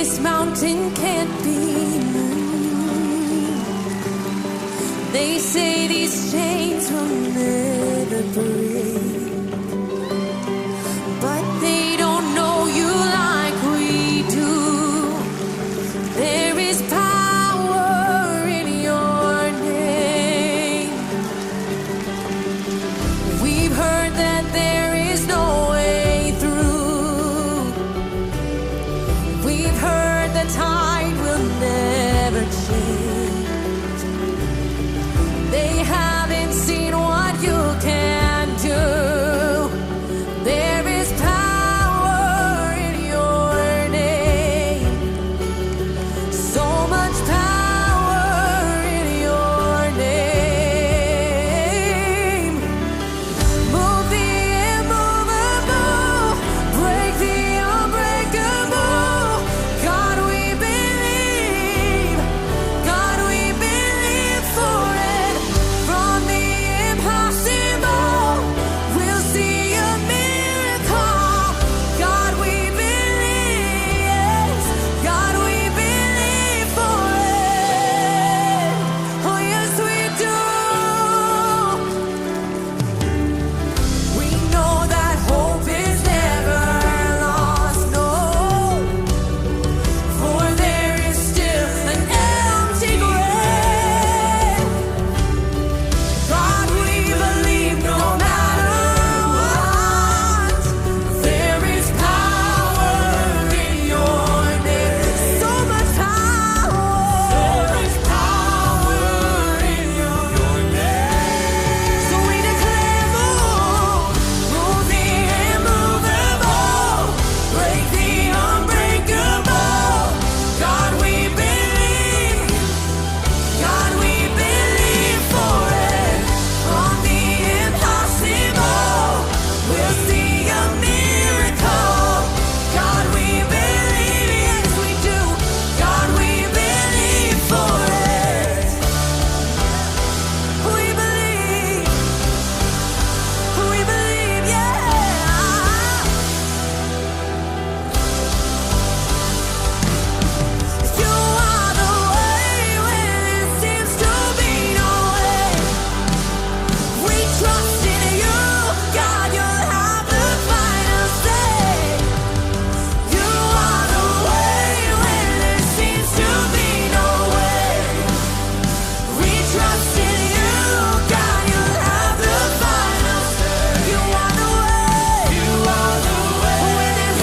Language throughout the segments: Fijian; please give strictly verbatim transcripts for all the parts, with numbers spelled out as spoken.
This mountain can't be moved. They say these chains will never break, but they don't know you like we do. There is power in your name. We've heard that there is no way through. We've heard the tide will never change. They haven't seen what you can do. There is power in your name. So much power in your name. Move the immovable, break the unbreakable. God, we believe. God, we believe for it. From the impossible, we'll see a miracle. God, we believe, yes. God, we believe for it. Oh, yes, we do. We know that hope is never lost, no. For there is still an empty grave. God, we believe no matter what, there is power in your name. So much power. So much power in your name. So we declare, move, move the immovable, break the unbreakable. God, we believe. God, we believe for it. From the impossible, we'll see a miracle. God, we believe, yes, we do. God, we believe for it. We believe. We believe, yeah. You are the way when there seems to be no way. We trust in you, God, you'll have the final say. You are the way when there seems to be no way. We trust in you, God, you have the final say. You are the way. You are the way. When there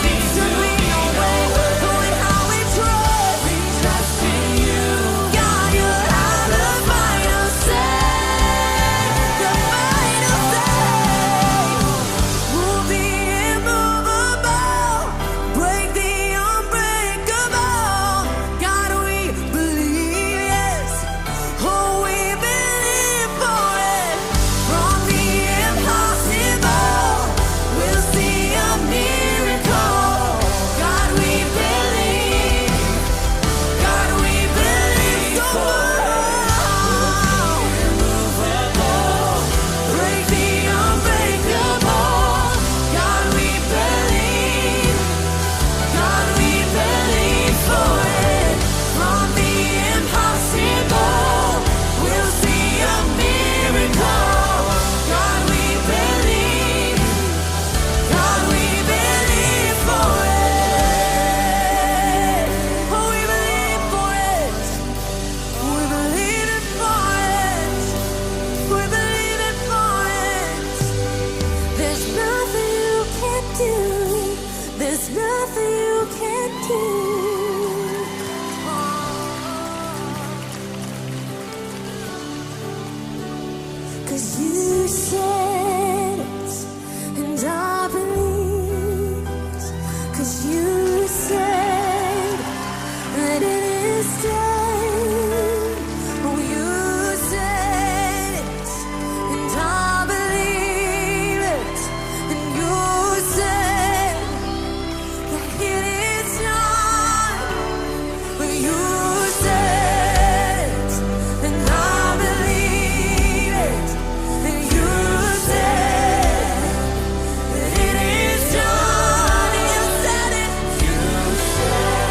seems to be no way, when how we trust. We trust in you, God, you have the final say. The final say. Move the immovable, break the unbreakable. God, we believe, yes. Oh, we believe for it. From the impossible, we'll see a miracle. God, we believe. God, we believe for it. Break the unbreakable. God, we believe. God, we believe for it. From the impossible, we'll see a miracle. God, we believe. God, we believe for it. Oh, we believe for it. We believe it for it. We believe it for it. There's nothing you can't do. There's nothing you can't do. 'Cause you said it, and I believe it. 'Cause you said that it is done. Oh, you said it, and I believe it. And you said that it is done. You said it, and I believe it. You said that it is done. You said it. You said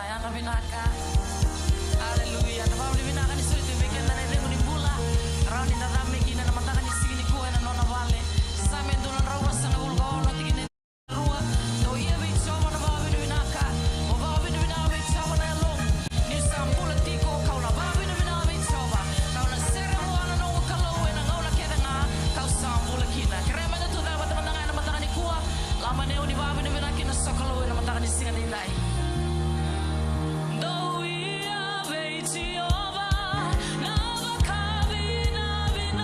Yadra vinaka. Aleluya. Na vavinavinaka ni soli tu vei keda na icegu ni bula. Rawa ni da cabe kina na mataka ni siga nikua ena nona vale. Same dua na drau vasagavulu ka ono tikina e rua. Dou ia vei Jiova na vavinavinaka. O vavinavinaka vei Jiova na yaloqu. Ni sa bula tiko kau na vavinavinaka vei Jiova. Kau na sere vua na noqu Kalou ena gauna kece ga kau sa bula kina. Kerea meda tucake vata mada ga ena mataka nikua. Lama ni vavinavinaka kina sokalou ena mataka ni siga nidai. Dou ia vei Jiova na vakavinavinaka.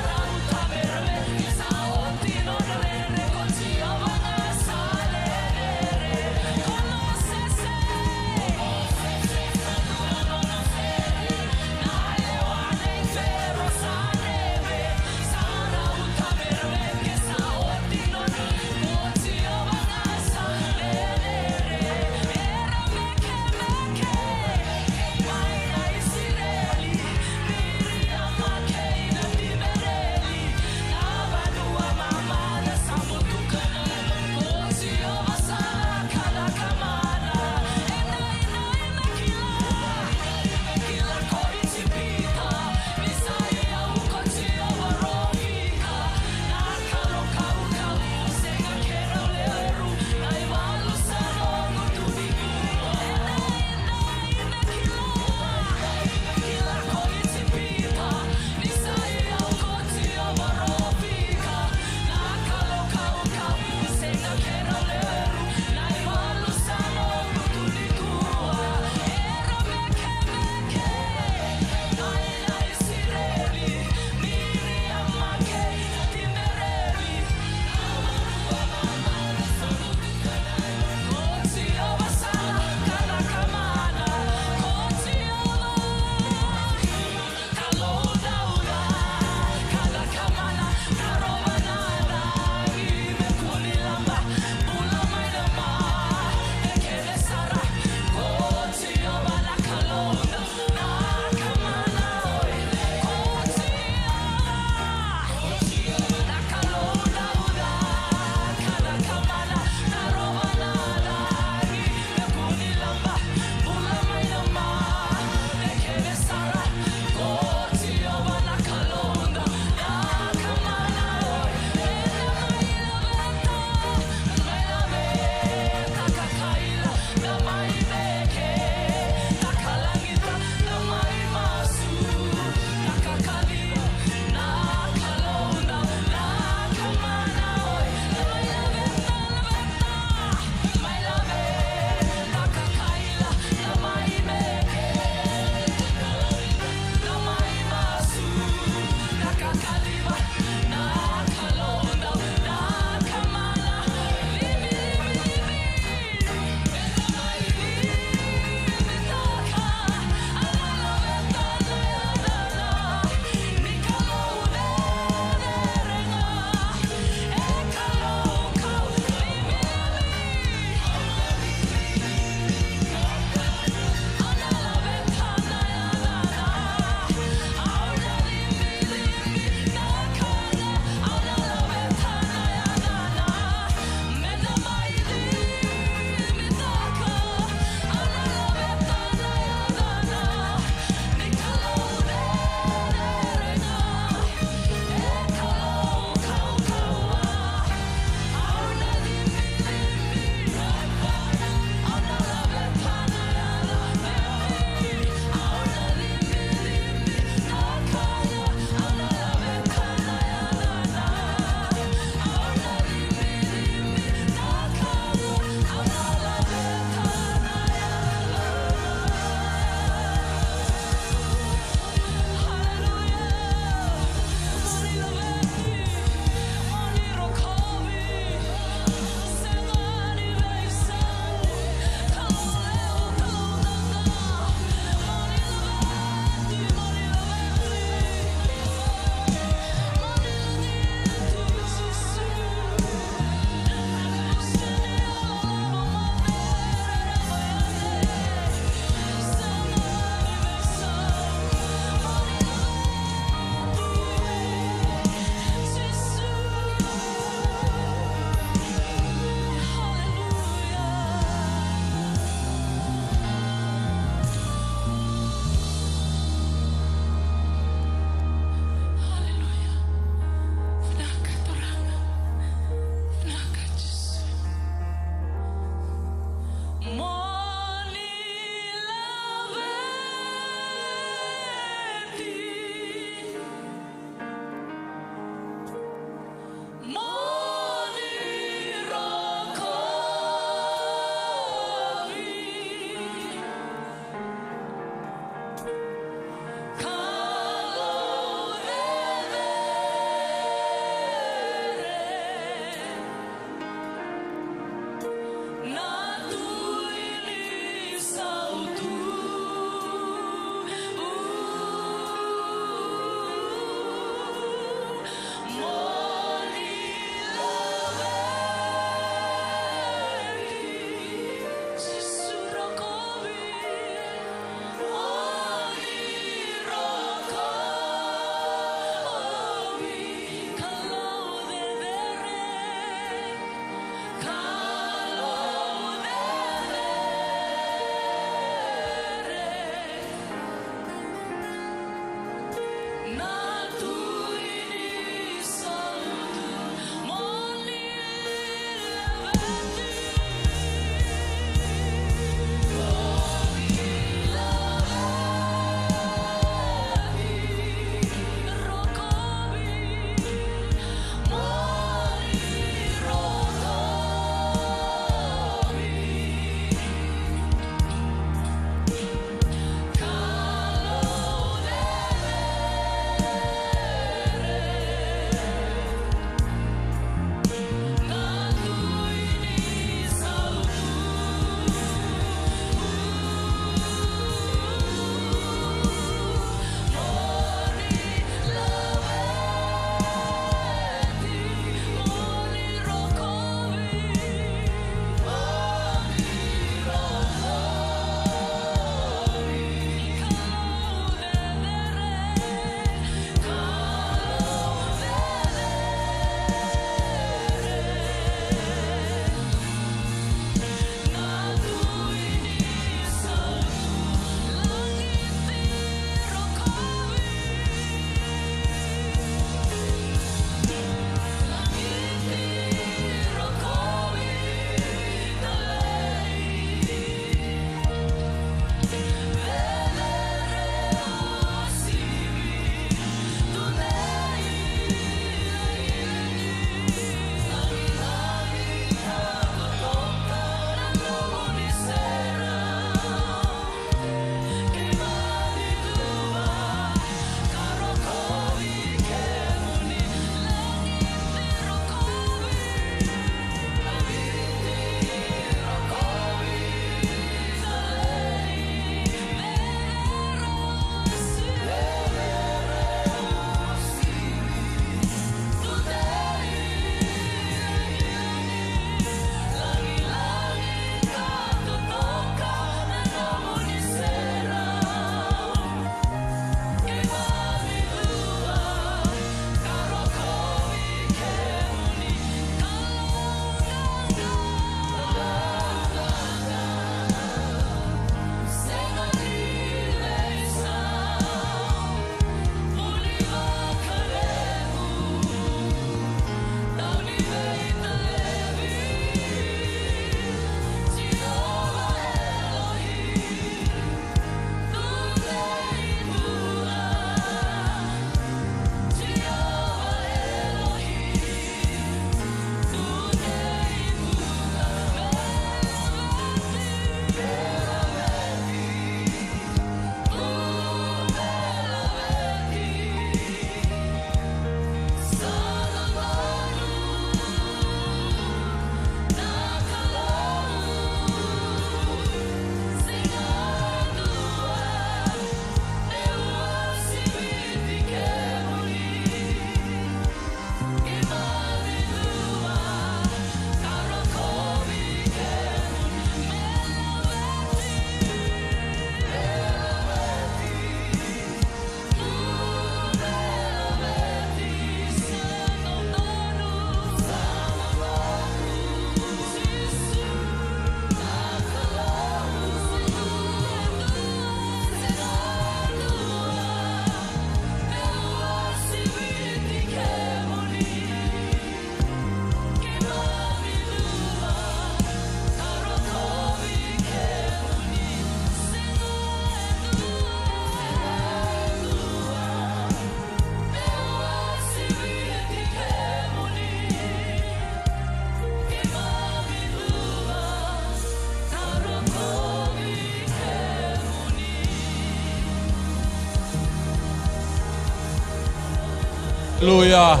Aleluya.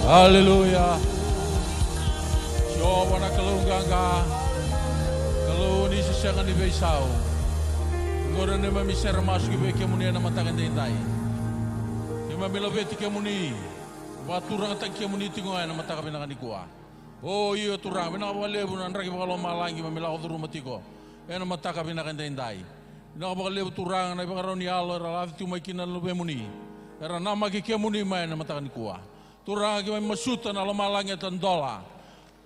Aleluya. Jiova na Kalou qaqa, Kalou ni se sega ni veisau. Oqori na neimami sere masu ki vei kemuni ena mataka edaidai. Keimami laveti kemuni, vakaturagataki kemuni tiko ga ena mataka vinaka nikua. O io Turaga, vinaka vakalevu na draki vakalomalagi keimami lako curuma tiko ena mataka vinaka edaidai. Vinaka vakalevu Turaga na ivakarau ni yalo era laca tiko mai kina na luvemuni, era namaki kemuni mai ena mataka nikua. Turaga, keimami masuta na lomalagi e tadola.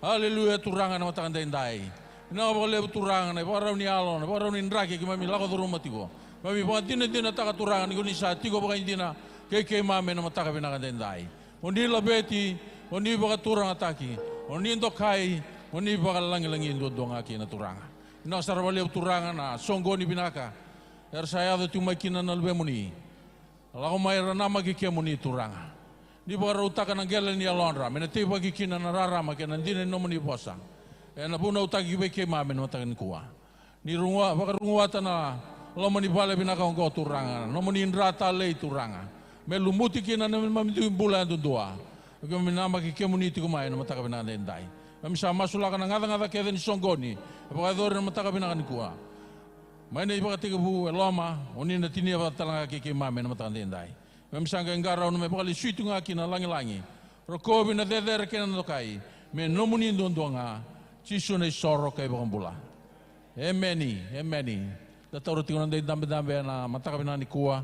Aleluya Turaga, ena mataka edaidai. Vinaka vakalevu Turaga na ivakarau ni yalo, na ivakarau ni draki keimami lako curuma tiko. Keimami vakadinadinataka Turaga ni ko ni sa tiko vakaidina kei keimami ena mataka vinaka edaidai. O ni laveti, o ni vakaturagataki, o ni dokai, o ni vakalagilagi duadua ga kina Turaga. Vinaka sara vakalevu Turaga na soqoni vinaka era sa yaco tiko mai kina na luvemuni. Lako mai era namaki kemuni Turaga. Ni vakarautaka na qele ni yalodra me na teivaki kina na rarama kei na dina ni nomuni vosa. Ena vunautaki vei keimami ena mataka nikua. Ni rugua, vakaruguata na loma ni vale vinaka oqo Turaga, na nomuni dra talei Turaga, me lumuti kina na neimami dui bula yadudua. Keimami namaki kemuni tiko mai ena mataka vinaka edaidai. Keimami sa masulaka na gacagaca kece ni soqoni e vakayacori ena mataka vinaka nikua. Mai na ivakatekivu e loma, o ni na tinia vata tale ga kei keimami ena mataka edaidai. Keimami sa qai qarauna me vakalesui tu ga ki na lagilagi, rokovi na cecere kei na dokai, me nomuni duadua ga, Jisu na isoro kei vakabula. Emeni, emeni. Da taura tiko na noda idabedabe ena mataka vinaka nikua.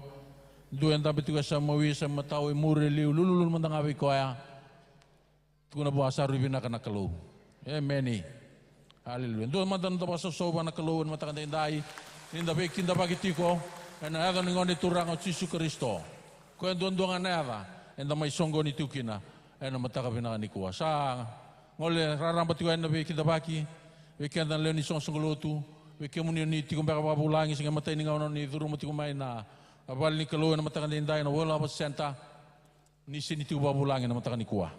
Dua e dabe tiko e sa mawi, sa matau, e muri, e liu, lululu mada ga vei koya. Tukuna vua sa rui vinaka na Kalou. Emeni. Aleluya. Dua mada na noda vakasausau vua na Kalou ena mataka edaidai, ni da veikidavaki tiko ena yaca ni Gone Turaga o Jisu Karisito. Koya duadua ga na yaca eda mai soqoni tiko kina ena mataka vinaka nikua. Sa gole raraba tiko yani na veikidavaki vei keda na lewe ni soqosoqo lotu, vei kemuni o ni tiko beka vakavulagi, se qai matai ni gauna o ni curuma tiko mai na vale ni Kalou ena mataka edaidai, na World Harvest Centre. Ni sega ni tiko vakavulagi ena mataka nikua.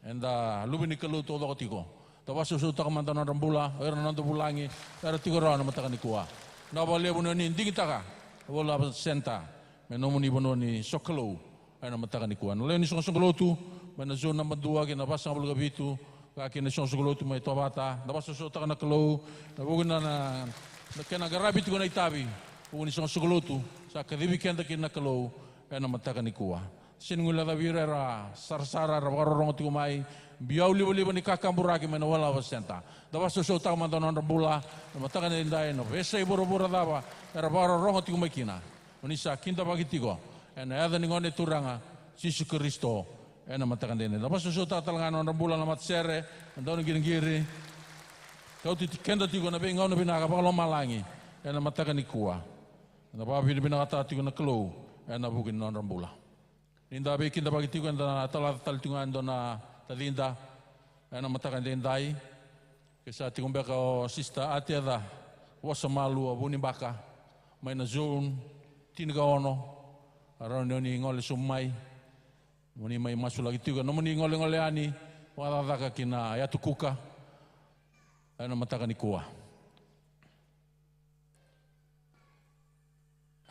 Eda luve ni Kalou taucoko tiko. Da vakasausautaka mada na nodra bula o ira na noda vulagi era tiko rawa ena mataka nikua. Vinaka vakalevu ni o ni digitaka na World Harvest Centre me nomuni vanua ni sokalou ena mataka nikua. Na lewe ni soqosoqo lotu mai na zone naba dua kei na vasagavulu ka vitu, ka kei na soqosoqo lotu mai Tovata, da vakasausautaka na Kalou ena vuku ni na, na kena qaravi tiko na itavi, vuku ni soqosoqo lotu sa kacivi keda kina na Kalou ena mataka nikua. Sega ni guilecavi ira era sarasara, era vakarorogo tiko mai, biau livaliva ni kakaburaki mai na World Harvest Centre. Da vakasausautaka mada na nodra bula ena mataka edaidai, na veiyasai vuravura cava era vakarorogo tiko mai kina. O ni sa kidavaki tiko ena yaca ni Gone Turaga Jisu Karisito ena mataka edaidai. Da vakasausautaka tale ga na nodra bula na matasere, na dauniqiriqiri. Kauti keda tiko ena veigauna vinaka vakalomalagi ena mataka nikua. Eda vakavinavinakataka tiko na Kalou ena vuku ni nodra bula. Ni da veikidavaki tiko, eda na talaca tale tiko ga e dua na tacida ena mataka edaidai. Ke sa tiko beka o Sister Ateca Vosamalua Vunibaka mai na zone tinikaono, a rawa ni o ni gole sobu mai mo ni mai masulaki tiko na nomuni golegole yani vakacakacaka ki na Yatu Kuka ena mataka nikua.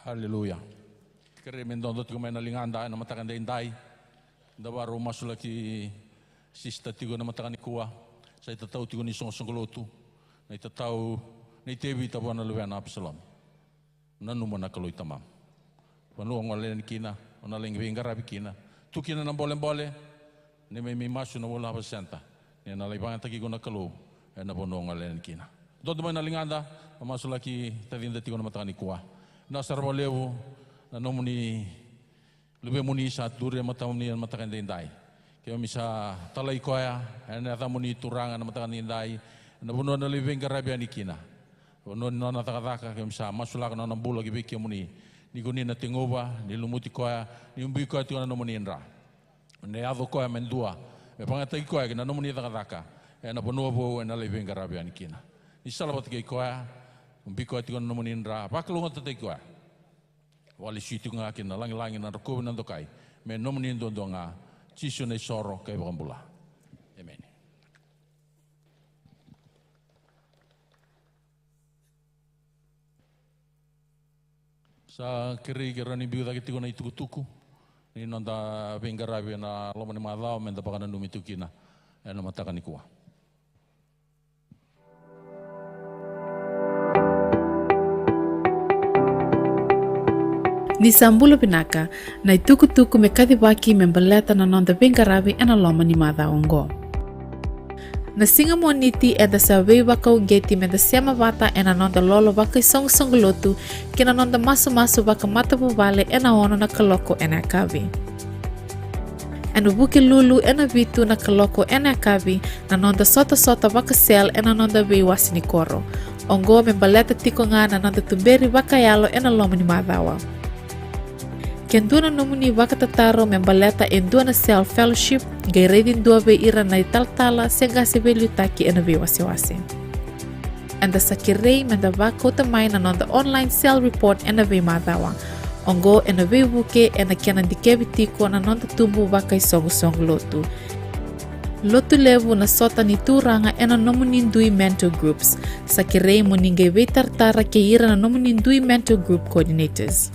Aleluya. Kerei me dodo tiko mai na ligada ena mataka edaidai. Da vakarau masulaki sister tiko ena mataka nikua. Sa itatau tiko ni soqosoqo lotu, na itatau nei Tevita vua na luvena Apisalome. Nanuma na Kalou i tamamu. Vanua o gole yani kina, o na lai veiqaravi kina. Tu kina na bolebole. Neimami masu na World Harvest Centre, ni na lai vakayagataki iko na Kalou ena vanua o gole yani kina. Dodo mai na ligada, na masulaki tacida tiko na mataka nikua. Vinaka sara vakalevu na nomuni luvemuni sa duri e matamuni ena mataka edaidai. Keimami sa talai koya ena yacamuni Turaga ena mataka edaidai, ena vanua na lai veiqaravi yani kina. Vanua ni nona cakacaka, keimami sa masulaka na nona bula ki vei kemuni. Ni ko ni na teguva, ni lumuti koya, ni ubi koya tiko na nomuni dra. Ni yaco koya me dua me vakayagataki koya ki na nomuni cakacaka ena vanua vou ena lai veiqaravi yani kina. Ni sala vata kei koya, ubi koya tiko na nomuni dra, vakalougatataki koya. Vakalesui tiko ga ki na lagilagi, na rokovi, na dokai, me nomuni duadua ga, Jisu na isoro kei vakabula. Emeni. Sa kerei ke rawa ni biu cake tiko na itukutuku. ni noda veiqaravi ena loma ni macawa me da vakananumi tu kina ena mataka nikua. Ni sa bula vinaka, na itukutuku me kacivaki me baleta na noda veiqaravi ena loma ni macawa oqo. Na siga Moniti eda sa veivakauqeti me da sema vata ena noda lolo vakaisoqosoqo lotu kei na noda masumasu vakamatavuvale ena ono na kaloko ena yakavi. Ena Vukelulu ena vitu na kaloko ena yakavi na noda sotasota vaka-cell ena noda veiwase ni koro. Oqo me baleta tiko ga na noda tuberi vakayalo ena loma ni macawa. Ke dua na nomuni vakatataro me baleta e dua na cell fellowship, qai raici dua vei ira na italatala se qase veiliutaki ena veiwasewase. Eda sa kerei me da vakauta mai na noda online cell report ena veimacawa. Oqo ena veivuke ena kena dikevi tiko na noda tubu vakaisoqosoqo lotu. Lotu levu na sota ni Turaga ena nomuni dui mentor groups. Sa kerei mo ni qai veitaratara kei ira na nomuni dui mentor group coordinators.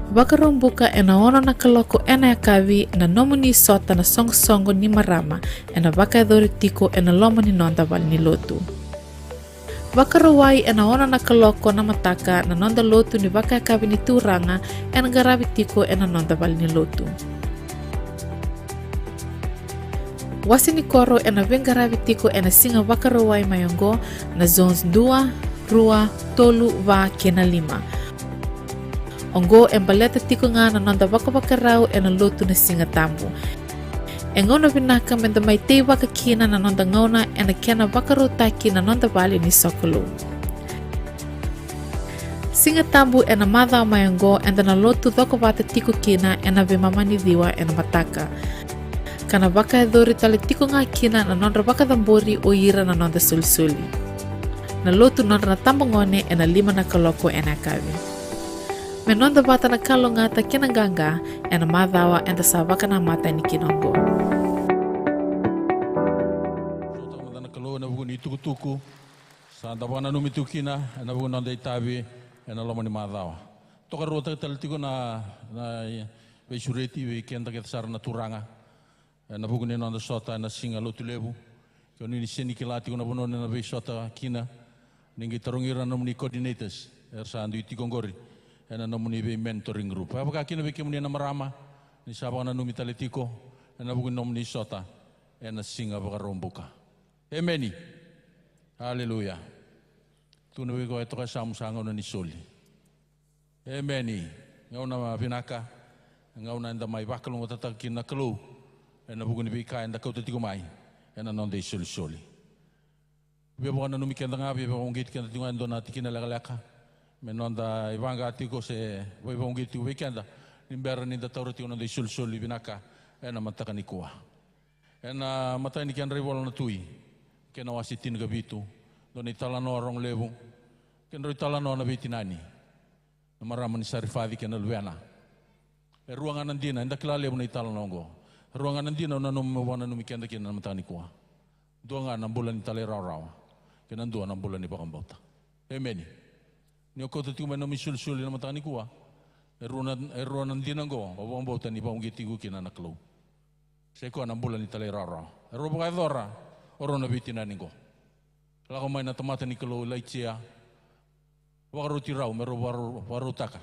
Vakaraubuka ena ono na kaloko ena yakavi na nomuni sota na soqosoqo ni marama ena vakayacori tiko ena loma ni noda valenilotu. Vakarauwai ena ono na kaloko na mataka na noda lotu ni vakayakavi ni Turaga ena qaravi tiko ena noda valenilotu. Wase ni koro ena veiqaravi tiko ena siga Vakarauwai mai oqo na zones dua, rua, tolu, va kei na lima. Oqo e baleta tiko ga na noda vakavakarau ena lotu na Siga Tabu. E gauna vinaka me da mai teivaka kina na noda gauna ena kena vakarautaki na noda vale ni sokalou. Siga Tabu ena macawa mai oqo eda na lotu cokovata tiko kina ena veimama ni ciwa ena mataka, ka na vakayacori tale tiko ga kina na nodra vakacabori o ira na noda isolisoli. Na lotu nodra na tabagone ena lima na kaloko ena yakavi. Me noda vata na kalougata kei na qaqa ena macawa eda sa vakanamata yani kina oqo. Sotaka mada na Kalou ena vuku ni tukutuku sa da vakananumi tu kina ena vuku ni noda itavi ena loma ni macawa. Tokaruataka tale tiko na, na veisureti vei keda kece sara na turaga ena vuku ni noda sota ena siga Lotulevu. Ke o ni sega ni kila tiko na vanua ni na veisota kina, ni qai tarogi ira na nomuni coordinators era sa dui tiko oqori ena nomuni vei mentoring group. E vaka kina vei kemuni na marama ni sa vakananumi tale tiko ena vuku ni nomuni sota ena siga Vakaraubuka. Emeni. Aleluya. Tukuna vei koya e toka e yasamu, sa gauna ni soli. Emeni. Gauna vinaka. Gauna eda mai vakalougatataka kina na Kalou ena vuku ni veika eda kauta tiko mai ena noda isolisoli. Via vakananumi keda ga, via vakauqeti keda tiko ga e dua na tikina lekaleka me noda ivaqa tiko se vakauqeti tiko vei keda ni bera ni da taura tiko na noda isolisoli vinaka ena mataka nikua. Ena imatai ni kedra ivola na Tui, kei na wase tinikavitu, dua na italanoa rogo levu, kedrau italanoa na veitinani, na marama ni Sarifaci kei na luvena. E rua ga na dina, eda kila levu na italanoa oqo. E rua ga na dina au nanuma meu vakananumi keda kina na mataka nikua. Dua ga na bula ni talairawarawa, kei na dua na bula ni vakabauta. Emeni. Ni o kauta tiko mai na nomu isolisoli na mataka nikua, e rua na, e rua na dina oqo o vakabauta ni vakauqeti iko kina na Kalou. Sai koya na bula ni talairawarawa. E rau vakayacora o rau na veitinani qo. Lako mai na tamata ni Kalou, Ilaija, vakaroti rau me rau vakarau, vakarautaka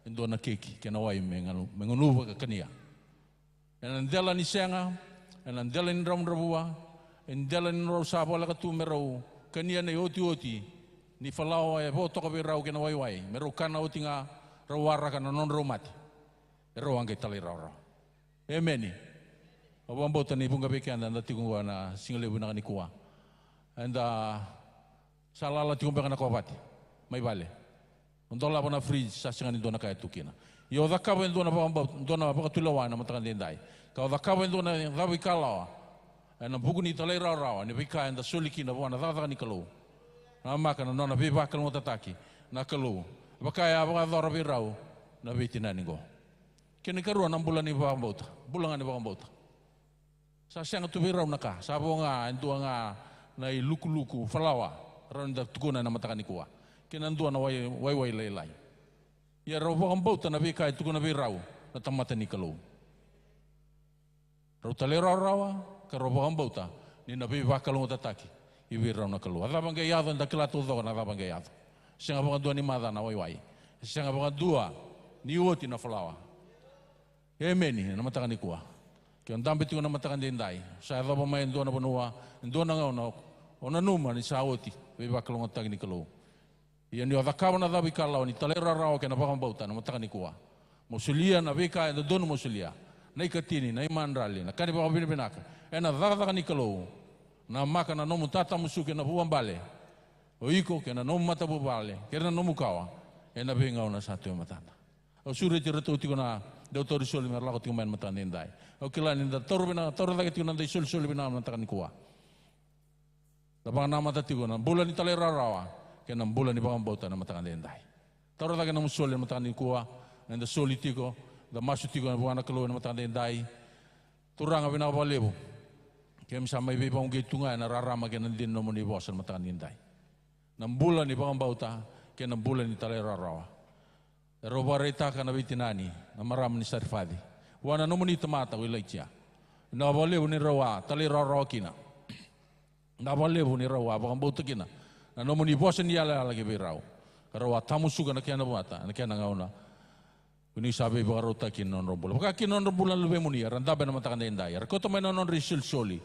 e dua na keki kei na wai me ganu, me gunu vakakania. Ena dela ni sega, ena dela ni dravudravua, ena dela ni rau sa voleka tu me rau kania na iotioti ni falawa e vo toka vei rau kei na waiwai, me rau kana oti ga, rau waraka na nodrau mate. E rau a qai talairawarawa. Emeni. Au vakabauta ni vuqa vei keda eda tiko oqo ena siga levu vinaka nikua, eda sa lala tiko beka na kovate mai vale. O dolava na fridge, sa sega ni dua na ka e tu kina. Ia o cakava e dua na vakabauta, dua na vakatulewa ena mataka edaidai, ka o cakava e dua na cavuikalawa ena vuku ni talairawarawa ni veika eda soli kina vua na cakacaka ni Kalou. Namaka na nona veivakalougatataki na Kalou, vaka e a vakayacora vei rau na veitinani qo. Kena ikarua na bula ni vakabauta, bula ga ni vakabauta. Sa sega tu vei rau na ka, sa vo ga e dua ga na ilukuluku falawa rau ni da tukuna ena mataka nikua, kei na dua na wai, waiwai lailai. Ia rau vakabauta na veika e tukuna vei rau na tamata ni Kalou. Rau talairawarawa ka rau vakabauta ni na veivakalougatataki i vei rau na Kalou. A cava qai yaco, eda kila taucoko na cava qai yaco. Sega vakadua ni maca na waiwai. Sega vakadua ni oti na falawa. Emeni. Ena mataka nikua, ke o dabe tiko na mataka daidai, sa yacova mai e dua na vanua, e dua na gauna, o nanuma ni sa oti veivakalougatataki ni Kalou. Ia ni o cakava na cava ikalawa ni talairawarawa kei na vakabauta na mataka nikua, mo solia na veika e dodonu mo solia, na ikatini, na imadrali, na ka ni vakavinavinaka, ena cakacaka ni Kalou. Namaka na nomu tatamusuki ena vuabale, o iko kei na nomu matavuvale kei na nomu kawa, ena veigauna sa tu e matada. Au sureti iratou tiko na dautauri soli me ra lako tiko mai na mataka daidai. Au kila ni da taura vinaka, taura cake tiko na noda isolisoli vinaka na mataka nikua. Da vakanamata tiko na bula ni talairawarawa kei na bula ni vakabauta na mataka daidai. Taura cake na nomu soli na mataka nikua, eda soli tiko, da masu tiko vua na Kalou ena mataka daidai. Turaga, vinaka vakalevu. Keimami sa mai veivakauqeti tu ga ena rarama kei na dina ni nomuni vosa na mataka daidai. Na bula ni vakabauta kei na bula ni talairawarawa. E rau vakaraitaka na veitinani, na marama ni Sarifaci, vua na nomuni tamata ko Ilaija. Vinaka vakalevu ni rau a talairawarawa kina. Vinaka vakalevu ni rau a vakabauta kina na nomuni vosa ni yalayala ki vei rau, ka rau a tamusuka na kena vata ena kena gauna. Ko ni sa veivakarautaki kina na nodra bula. Vaka kina na nodra bula na luvemuni era dabe na mataka daidai, era kauta mai na nodra isolisoli.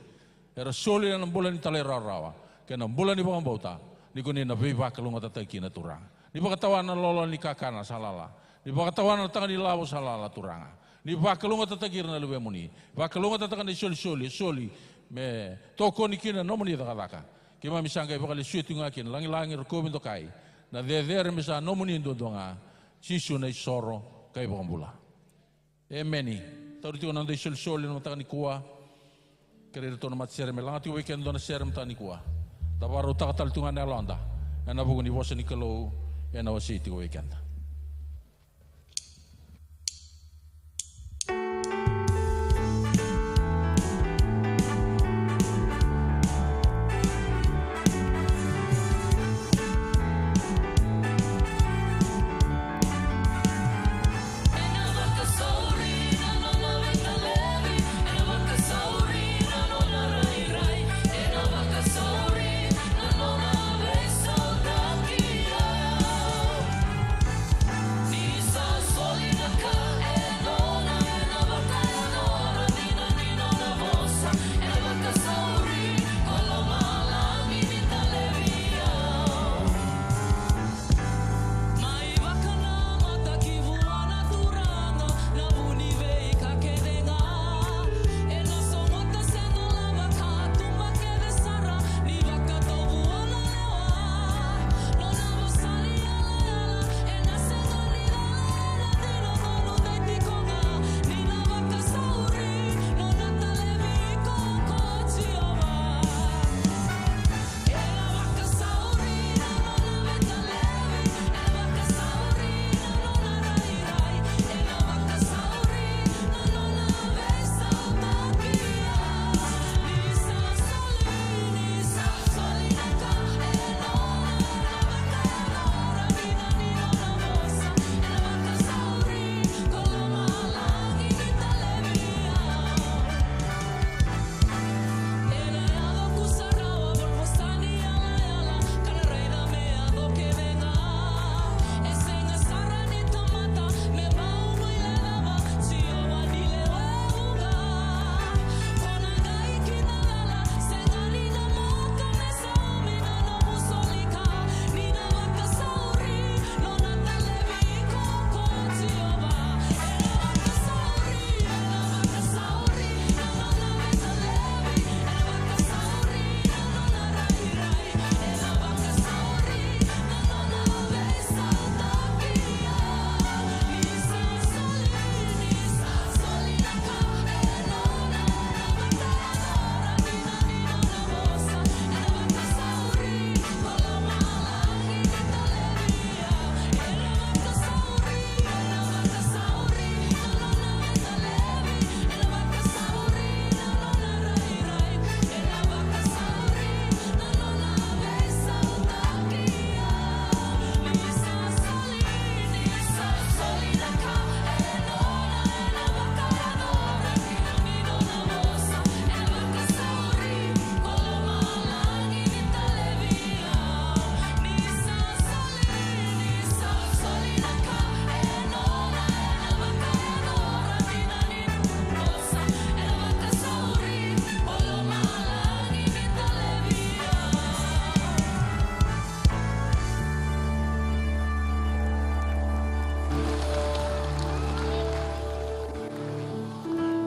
Era soli ena bula ni talairawarawa kei na bula ni vakabauta, ni ko ni na veivakalougatataki kina, Turaga. Ni vakatawa na lolo ni kakana sa lala. Ni vakatawa na taga ni lavo sa lala, Turaga. Ni vakalougatataki ira na luvemuni. Vakalougatataka na isolisoli e soli me tokoni kina na nomuni cakacaka. Keimami sa qai vakalesuya tiko ga kina, lagilagi, rokovi, dokai. Na cecere me sa nomuni duadua ga. Jisu na isoro ka iVakabula. Emeni. Tauri tiko na noda isolisoli na mataka nikua. Kerei iratou na matasere me laga tiko vei keda dua na sere mataka nikua. Da vakarautaka tale tu ga na yaloda ena vuku ni vosa ni Kalou ena wasei tiko vei keda.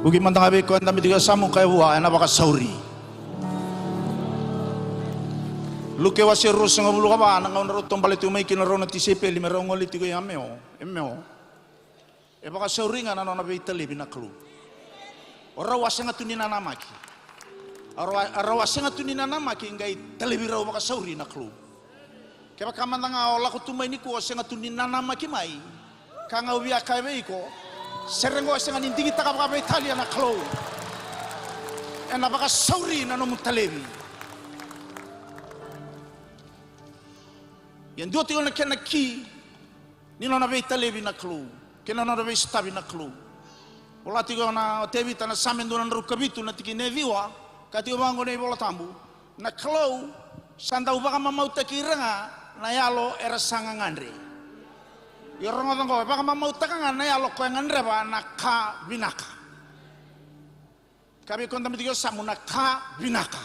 Vuki mada ga vei koya e dabe tiko e yasamu, kaya vua, ena vakasauri. Luke wase ruasagavulu ka va, na gauna rau taubale tiko mai kina rau na tisaipeli me rau gole tiko i Emeo, Emeo. E vakasauri ga na nona veitalevi na Kalou. O rau a sega tu ni nanamaki. A rau a, a rau a sega tu ni nanamaki, qai talevi rau vakasauri na Kalou. Kevaka mada ga o lako tu mai nikua o sega tu ni nanamaki mai, ka ga au via kaya vei iko, sere qo e sega ni digitaka vakaveitalia na Kalou. Ena vakasauri na nomu talevi. Ia dua tiko na kena ki ni nona veitalevi na Kalou kei na nona veisotavi na Kalou. Vola tiko na o Tevita na Same dua na drau ka vitu na tikina e ciwa, ka tiko vaqo na iVola Tabu. Na Kalou sa dau vakamamautaki ira ga na yalo era sa gagadre. Io, rogoca oqo, e vakamamautaka ga na yalo ko e gadreva na ka vinaka. Ka vei ko dabe tiko e yasamu, na ka vinaka.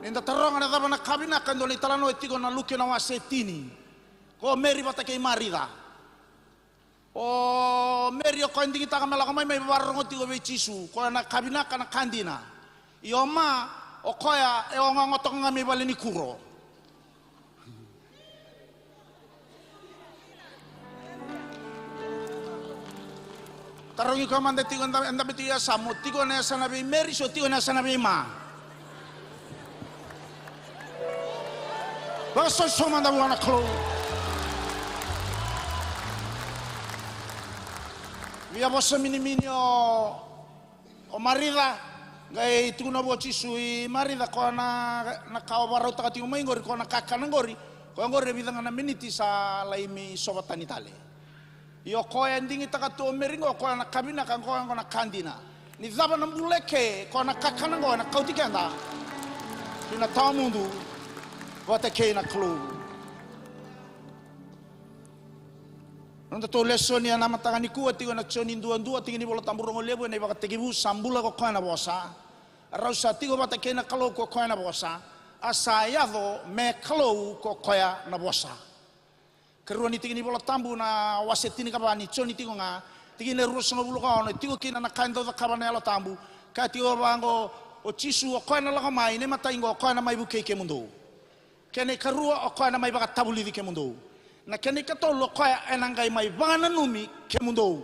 Ni da taroga na cava na ka vinaka, e dua na italanoa e tiko na Luke na wase tini. Ko Meri vata kei Marica. O Meri o koya e digitaka me lako mai, mai vakarorogo tiko vei Jisu, koya na ka vinaka, na ka dina. Io ma, o koya e ogaoga toka ga mai vale ni kuro. Tarogi koya mada e tiko, e dabe tiko e yasamu, tiko na yasana vei Meri se o tiko na yasana vei ma? Vakasoso mada vua na Kalou. Via vosa minimini o, o Marica, qai tukuna vua o Jisu, i Marica, koya na, na ka o vakarautaka tiko mai qori, koya na kakana qori, koya qori e vica ga na miniti sa lai mai sova tani tale. Io, koya e digitaka tu o Meri qo, koya na ka vinaka qo, qo na ka dina. Ni cava na bula eke, koya na kakana qo ena kauti keda ki na tawa mudu vata kei na Kalou. Nodatou lesoni ena mataka nikua tiko ena Joni dua dua, tiki ni Vola Tabu rogo levu, ena iVakatekivu sa bula ko koya na Vosa. Rau sa tiko vata kei na Kalou ko koya na Vosa. A sa yaco me Kalou ko koya na Vosa. Karua ni tiki ni Vola Tabu na wase tinikava ni Joni tiko ga, tikina e ruasagavulu ka ono, e tiko kina na ka e dau cakava na Yalo Tabu. Ka tiko vaqo, o Jisu o koya na lako mai, na imatai qo o koya na mai vukei kemudou. Kena ikarua o koya na mai vakatavulici kemudou. Na kena ikatolu o koya ena qai mai vakananumi kemudou.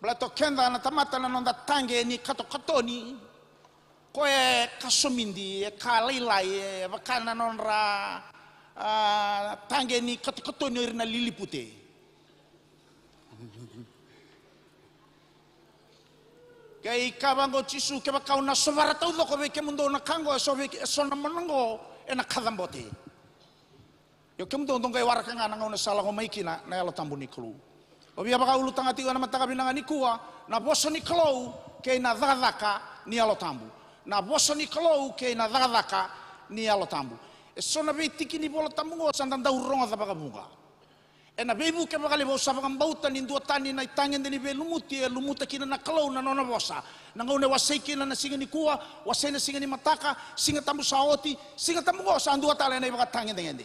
Baleta o keda na tamata na noda taqe ni katokatoni, koya e ka somidi, e ka lailai, e vaka na nodra, a, taqe ni katokatoni o ira na lilipute. Qai kaya vaqo o Jisu, kevaka au na sovara taucoko vei kemudou na ka qo, e so vei, e so na mona qo ena kacabote. Io kemudou dou qai waraka ga na gauna sa lako mai kina na Yalo Tabu ni Kalou. Au via vakaulutaga tiko ena mataka vinaka nikua, na vosa ni Kalou kei na cakacaka ni Yalo Tabu. Na vosa ni Kalou kei na cakacaka ni Yalo Tabu. E so na veitiki ni Vola Tabu qo sa da dau rogoca vakavuqa. Ena veivuke vakalevu au sa vakabauta ni duatani na itagede ni veilumuti e lumuta kina na Kalou na nona vosa. Na gauna e wasei kina na siga nikua, wasei na siga ni mataka, Siga Tabu sa oti, Siga Tabu qo sa dua tale na ivakatagedegede.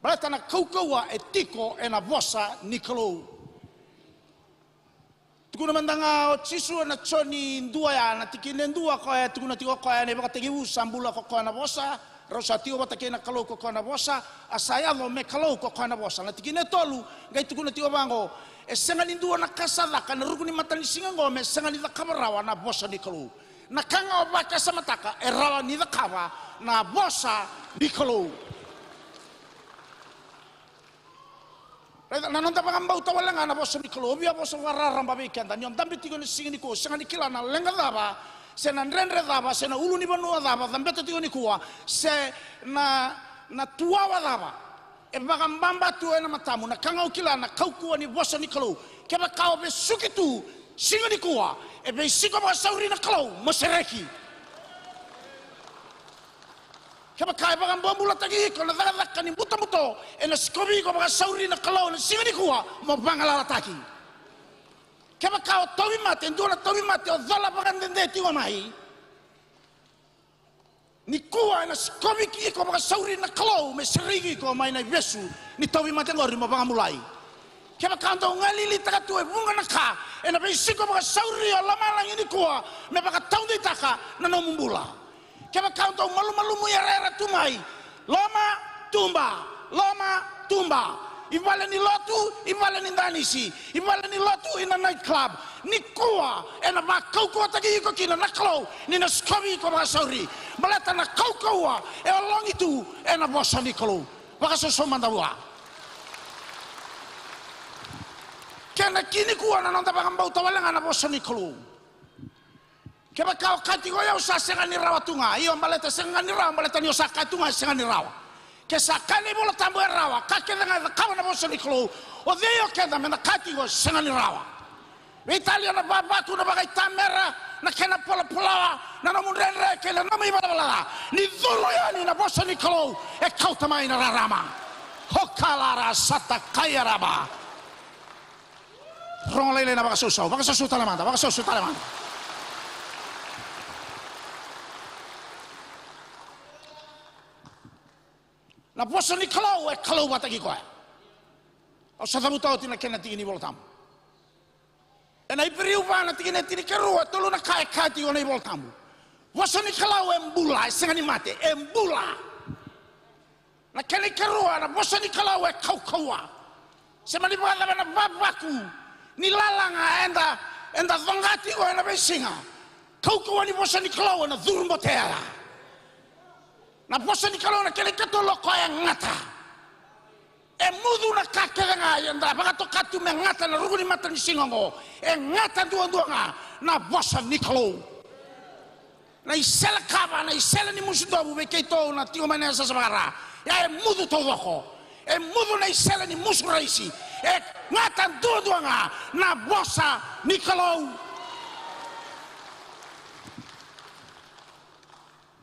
Baleta na kaukauwa e tiko ena vosa ni Kalou. Tukuna mada ga o Jisu ena Joni dua ya, na tikina e dua, koya e tukuna tiko o koya ena ivakatekivu sa bula ko koya na Vosa, rau sa tiko vata kei na Kalou ko koya na Vosa, a sa yaco me Kalou ko koya na Vosa. Na tikina e tolu qai tukuna tiko vaqo, e sega ni dua na ka sa caka ena ruku ni matanisiga oqo me sega ni cakava rawa na vosa ni Kalou. Na ka ga o vakasamataka e rawa ni cakava na vosa ni Kalou. Raica, na noda vakabauta wale ga na vosa ni Kalou. Au via vosa vakararaba vei keda, ni o dabe tiko ena siga nikua, o sega ni kila na leqa cava, se na dredre cava, se na ulunivanua cava o cabeta tiko nikua, se na, na tuwawa cava e vakababa tu ena matamu. Na ka ga au kila, na kaukauwa ni vosa ni Kalou. Kevaka o vesuki tu siga nikua, e veisiko vakasauri na Kalou mo sereki. Kevaka e vakabobulataki iko na cakacaka ni butobuto, ena sikovi iko vakasauri na Kalou ena siga nikua mo vagalalataki. Kevaka o tauvimate, dua na tauvimate o cola vakadede tiko mai, nikua ena sikovi iko vakasauri na Kalou me sereki iko mai na ivesu ni tauvimate qori mo vakabulai. Kevaka o dau galilitaka tu e vuqa na ka ena veisiko vakasauri o lomalagi nikua me vakataudeitaka na nomu bula. Kevaka o dau malumalumu yarayara tu mai, loma, tuba, loma, tuba. I vale ni lotu, i vale ni danisi, i vale ni lotu, ina night club. Nikua ena vakaukauwataki iko kina na Kalou ni na sikovi iko vakasauri. Baleta na kaukauwa e ologi tu ena vosa ni Kalou. Vakasausau mada vua. Kena ki nikua na noda vakabauta wale ga na vosa ni Kalou. Kevaka o kaya tiko, "Io, au sa sega ni rawa tu ga." Io, baleta sega ni rawa, baleta ni o sa kaya tu ga e sega ni rawa. Ke sa kaya na iVola Tabu e rawa, ka kece ga e cakava na vosa ni Kalou, o cei o keda meda kaya tiko sega ni rawa? Veitalia na vavaku, na vakaitamera, na kena polopoloa, na nomu dredre kei na nomu ivalavala ca. Ni curu yani na vosa ni Kalou e kauta mai na rarama. Hokalara sata kaiarava. Rogo lailai na vakasausau, vakasausau tale mada, vakasausau tale mada. Na vosa ni Kalou e Kalou vata kei koya. Au sa cavuta oti na kena tiki ni Vola Tabu. Ena Iperiu va na tikina e tinikarua, tolu na ka e kaya tiko na iVola Tabu. Vosa ni Kalou e bula, e sega ni mate, e bula. Na kena ikarua, na vosa ni Kalou e kaukauwa. Se mani vakacava na vavaku ni lalaga eda, eda coqa tiko ena veisiga, kaukauwa ni vosa ni Kalou ena curubotea. Na vosa ni Kalou na kena ikatolu o koya e gata. E mucu na ka kece ga eda vakatoka tu me gata na ruku ni matanisiga oqo. E gata duadua ga na vosa ni Kalou. Na isele kava, na isele ni musu dovu vei keitou na tiko mai na yasayasa vaka-Ra. Ia e mucu taucoko. E mucu na isele ni musu raisi. E gata duadua ga na vosa ni Kalou.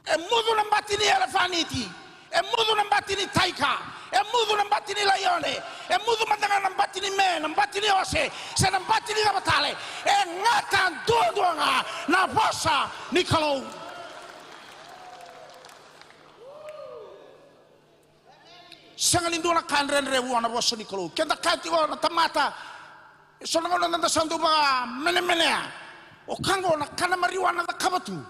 E mucu na bati ni elefaniti. E mucu na bati ni taika. E mucu na bati ni laione. E mucu mada ga na bati ni me, na bati ni ose, se na bati ni cava tale. E gata duadua ga na vosa ni Kalou. Sega ni dua na ka dredre vua na vosa ni Kalou. Keda kaya tiko na tamata, e so na gauna da sa dau vakamenemenea. O ka oqo na ka na marijuana cakava tu.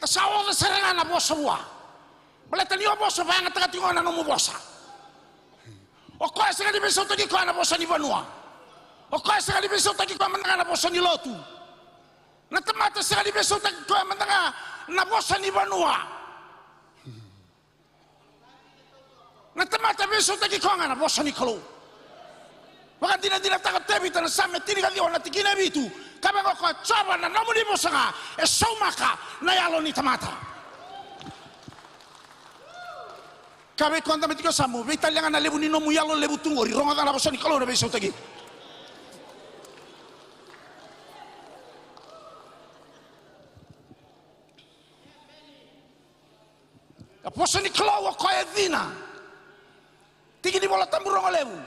Da sa oca sara ga na vosa vua. Baleta ni o vosa, vakayagataka tiko ga na nomu vosa. O koya sega ni veisautaki koya na vosa ni vanua. O koya sega ni veisautaki koya mada ga na vosa ni lotu. Na tamata sega ni veisautaki koya mada ga na vosa ni vanua. Na tamata veisautaki koya ga na vosa ni Kalou. Vakadinadinataka o Tevita na Same tinikaciwa na tikina e vitu. Ka vaka o koya, Jiova, na nomuni vosa ga e saumaka na yalo ni tamata. Ka vei koya dabe tiko e yasamu, veitalia ga na levu ni nomu yalo levu tu qori, rogoca na vosa ni Kalou na veisautaki. Na vosa ni Kalou o koya e cina. Tiki ni Vola Tabu rogo levu.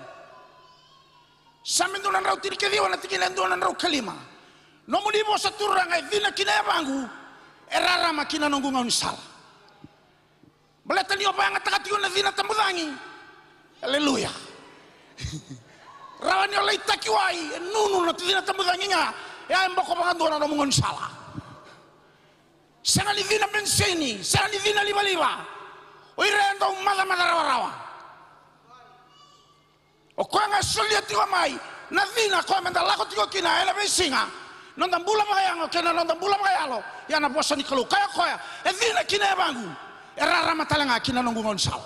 Same dua na drau tinikaciwa na tikina e dua na drau ka lima. Nomuni vosa Turaga e cina ki na yavaqu, e rarama ki na noqu gaunisala. Baleta ni o vakayagataka tiko na cina tabucagi. Aleluya. Rawa ni o lai takiwai, e nunu na cina tabucagi ga, e a e boko vakadua na nomu gaunisala. Sega ni cina penisini, sega ni cina livaliva. O ira e dau macamaca rawarawa. O koya ga e solia tiko mai na cina koya meda lako tiko kina ena veisiga, noda bula vakayago kei na noda bula vakayalo. Ia na vosa ni Kalou kaya o koya, e cina ki na yavaqu, e rarama tale ga ki na noqu gaunisala.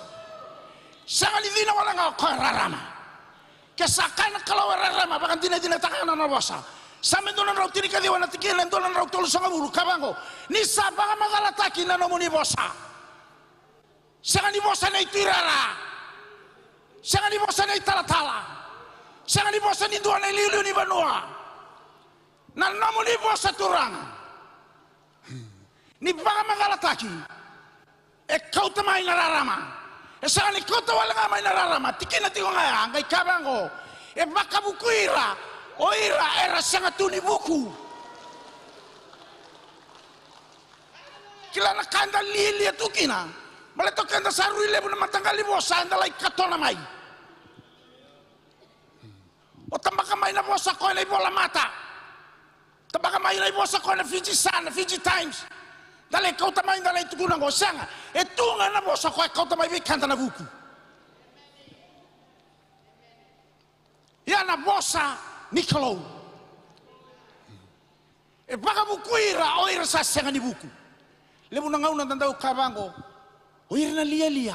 Sega ni cina wale ga o koya, e rarama. Ke sa kaya na Kalou e rarama, vakadinadinataka na nona vosa. Same dua na drau tinikaciwa na tikina e dua na drau tolusagavulu, ka vaqo, ni sa vakamacalataki na nomuni vosa. Sega ni vosa nei tuirara. Sega ni vosa nei talatala. Sega ni vosa ni dua na iliuliu ni vanua. Na nomuni vosa Turaga ni vakamacalataki, e kauta mai na rarama. E sega ni kauta wale ga mai na rarama, tikina tiko ga ya, qai kaya vaqo, e vakavuku ira o ira era sega tu ni vuku. Kila na ka eda lialia tu kina. Baleta o keda sa rui levu na mataqali vosa eda lai katona mai. O tabaka mai na vosa koya na ivola mata. Tabaka mai na ivosa koya na Fiji Sun, na Fiji Times. Da lai kauta mai, da lai tukuna qo, sega. E tu ga na vosa koya e kauta mai vei keda na vuku. Ia na vosa ni Kalou e vakavukui ira o ira sa sega ni vuku. Levu na gauna da dau kaya vaqo, o ira na lialia.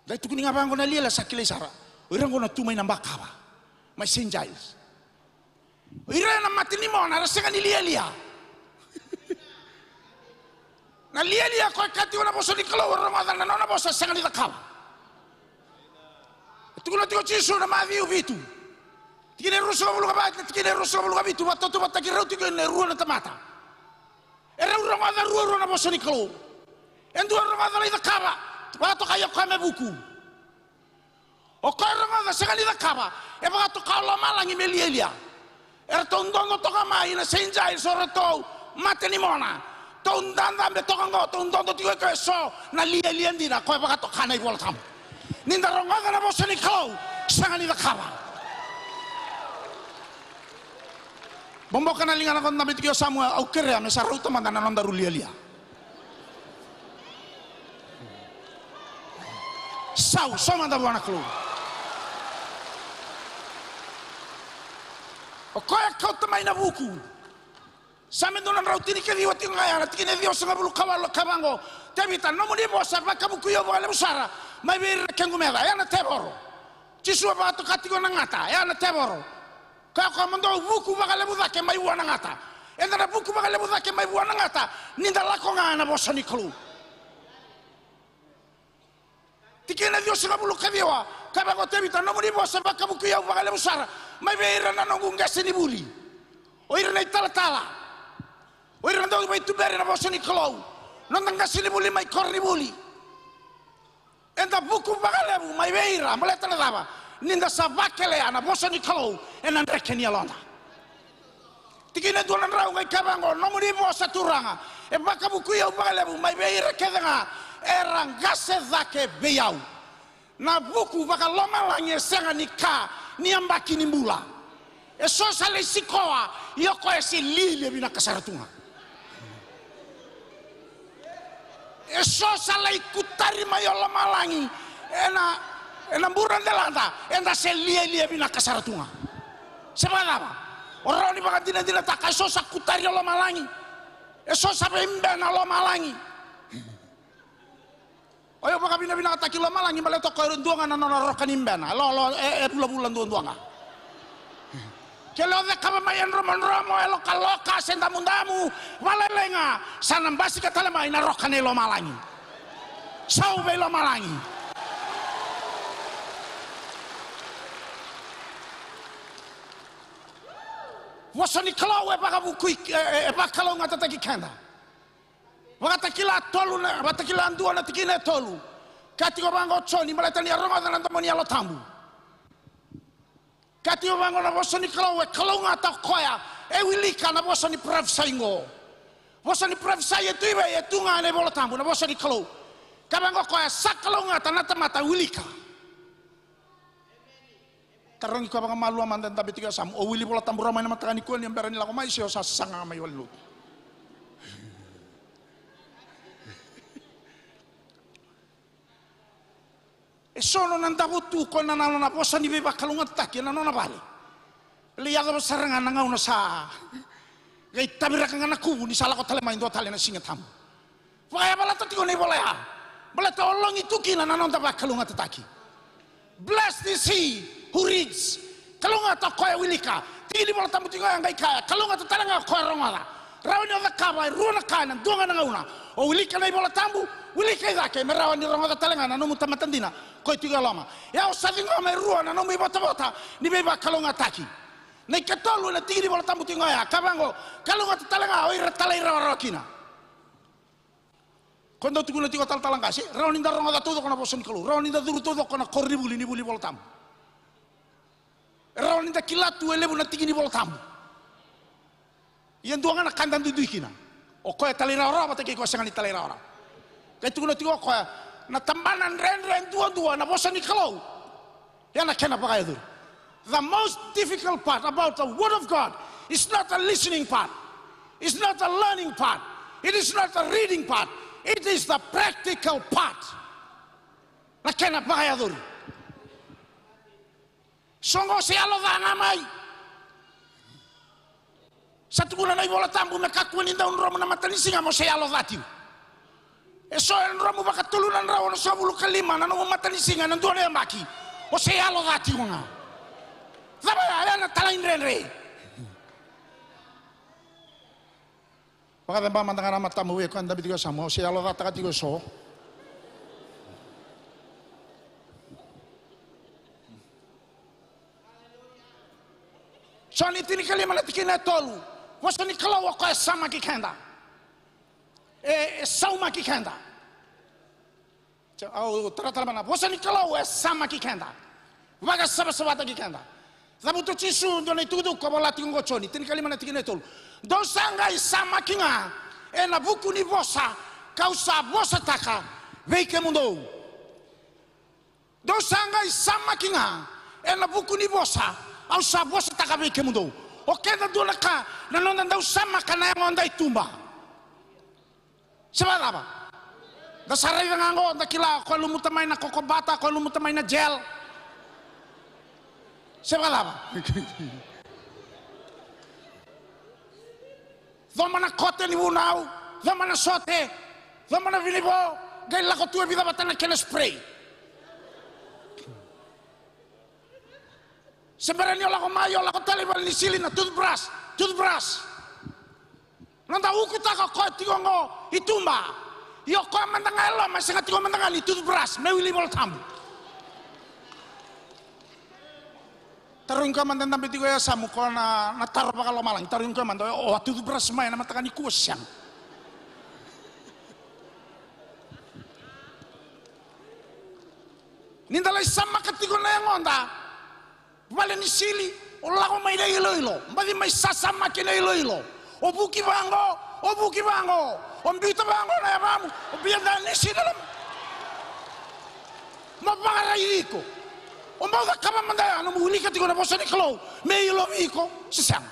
Dai tukuni ga vaqo na lialia sa kilai sara. O ira qo na tu mai na bakava, mai Saint Giles. O ira na mate ni mona era sega ni lialia. Na lialia koya e kaya tiko na vosa ni Kalou, o rogoca na nona vosa, sega ni cakava. E tukuna tiko o Jisu na Maciu vitu, tikina e ruasagavulu ka va, tikina e ruasagavulu ka vitu, vakatautauvatataki rau tiko e rua na tamata. E rau rogoca ruarua na vosa ni Kalou. E dua rogoca lai cakava, vakatokai o koya me vuku. O koya rogoca sega ni cakava, e vakatoka o lomalagi me lialia. Eratou dodo toka mai na Saint Giles, o ratou mate ni mona. Tou dadabe toka qo, tou dodo tiko e koya, e so na lialia dina koya vakatoka na iVola Tabu. Ni da rogoca na vosa ni Kalou, sega ni cakava. Boboka na ligana ko dabe tiko, o Samuel, au kerea me sa rauta mada na nodaru lialia. Sau, sau mada vua na Kalou. O koya e kauta mai na vuku. Same dua na drau tinikaciwa tiko ga ya, na tikina e ciwasagavulu ka walu, ka vaqo: Tevita, nomuni vosa e vakavukui au vakalevu sara mai vei ira na kequ meca, ya na tevoro. Jisu e vakatoka tiko na gata, ya na tevoro. Kaya o koya, mo dou vuku vakalevu cake mai vua na gata. Eda na vuku vakalevu cake mai vua na gata ni da lako ga ena vosa ni Kalou. Tikina e ciwasagavulu ka ciwa, kaya vaqo o Tevita, nomuni vosa e vakavukui au vakalevu sara mai vei ira na noqu qasenivuli. O ira na italatala, o ira na dauveituberi ena vosa ni Kalou, noda qasenivuli mai koronivuli. Eda vuku vakalevu mai vei ira, baleta na cava? Ni da sa vakelea na vosa ni Kalou ena dreke ni yaloda. Tikina e dua na drau qai kaya vaqo, nomuni vosa Turaga e vakavukui au vakalevu mai vei ira kece ga era qase cake vei au. Na vuku vakalomalagi e sega ni ka ni yabaki ni bula. E so sa lai sikoa, ia o koya se lialia vinaka sara tu ga. E so sa lai kutari mai o lomalagi ena, ena bura delada, eda se lialia vinaka sara tu ga. Se vakacava? O rawa ni vakadinadinataka, e so sa kutari o lomalagi. E so sa veibena o lomalagi. O yau vakavinavinakataki lomalagi baleta o koya e dua ga na nona roka ni bena. E lo, lo, e, e vulavula duadua ga. Ke lo cakava mai e dromodromo, e lokaloka, se damudamu, valailai ga, sa na basika tale mai na roka nei lomalagi. Sau vei lomalagi. Vosa ni Kalou e vakavukui, e, e, e vakalougatataki keda. Vakatakila tolu na, Vakatakila dua na tikina e tolu. Kaya tiko vaqo o Joni, baleta ni a rogoca na domo ni Yalo Tabu. Kaya tiko vaqo na vosa ni Kalou, e kalougata o koya e wilika na vosa ni parofisai qo. Vosa ni parofisai e tu i vei? E tu ga ena iVola Tabu, na vosa ni Kalou. Kaya vaqo o koya, sa kalougata na tamata wilika. Tarogi koya vakamalua mada, dabe tiko e yasamu. O wili iVola Tabu rawa mai na mataka nikua ni o bera ni lako mai, se o sa sasaga ga mai valenilotu? E so nona davo tu, koya na, na, na vosa ni veivakalougatataki ena nona vale. E lai yacova sara ga na gauna sa qai taviraka ga na kuvu ni sa lako tale mai dua tale na Siga Tabu. Vakayavalata tiko na ivola ya. Baleta o logi tu kina na noda vakalougatataki. Blessed is he who reads. Kalougata o koya e wilika. Tiki ni iVola Tabu tiko ya qai kaya, kalougata tale ga o koya e rogoca. Rawa ni o cakava e rua na ka ena dua ga na gauna. O wilika na iVola Tabu, wilika i cake me rawa ni rogoca tale ga na nomu tamata dina, koya tiko e loma. Ia o sa ciqoma e rua na nomu ivotavota ni veivakalougatataki. Na ikatolu ena tiki ni iVola Tabu tiko ya, kaya vaqo, kalougata tale ga o ira talairawarawa kina. Ko dau tukuna tiko talatala qase, rawa ni da rogoca taucoko na vosa ni Kalou, rawa ni da curu taucoko na koronivuli ni vuli iVola Tabu. E rawa ni da kila tu e levu na tiki ni iVola Tabu. Ia dua ga na ka da duidui kina. O koya e talairawarawa vata kei koya sega ni talairawarawa. Qai tukuna tiko o koya, na tabana dredre duadua na vosa ni Kalou. Ia na kena vakayacori. The most difficult part about the Word of God is not the listening part, it's not the learning part, it is not the reading part, it is the practical part. Na kena vakayacori. Soqo se yalo ca ga mai. Sa tukuna na iVola Tabu me kakua ni dau dromu na matanisiga mo se yalo ca tiko. E so e dromu vakatolu na drau onosagavulu ka lima na nomu matanisiga ena dua na yabaki. O se yalo ca tiko ga. Cava ya, ya na talaidredre. Vakacaba mada ga na matamu vei koya dabe tiko e yasamu, o se yalo cataka tiko e so. Joni tinikalima na tikina e tolu. Vosa ni Kalou o koya e samaki keda. E, e saumaki keda. Au tara tale mai na vosa ni Kalou e samaki keda. Vakasavasavataki keda. Cavuta o Jisu dua na itukutuku ka vola tiko oqo Joni tinikalima na tikina e tolu. Dou sa qai samaki ga ena vuku ni vosa kau sa vosataka vei kemudou. Dou sa qai samaki ga ena vuku ni vosa au sa vosataka vei kemudou. O keda dua na ka na noda dau samaka na yagoda i tuba. Se vakacava? Da sa raica ga oqo, da kila ko e lumuta mai na kokobata, ko e lumuta mai na gel. Se vakacava? Coma na kote ni vunau, coma na sote, coma na vinivo, qai lako tu e vica vata na kena spray. Se bera ni o lako mai, o lako tale i vale ni sili na toothbrush, toothbrush. Noda ukutaka o koya tiko oqo i tuba. Ia o koya mada ga e loma e sega tiko mada ga ni toothbrush me wili iVola Tabu. Tarogi koya mada e dabe tiko e yasamu ko na, na taro vakalomalagi. Tarogi koya mada, o a toothbrush mai ena mataka nikua se sega? Ni da lai samaka tiko na yagoda. Vale ni sili, o lako mai na iloilo, baci mai sasamaki na iloilo. O vuki vaqo, o vuki vaqo, o biuta vaqo na yavamu, o biuta ni sili na loma. Mo vakaraici iko. O bau cakava mada ya, nomu wilika tiko na vosa ni Kalou me ilovi iko se sega?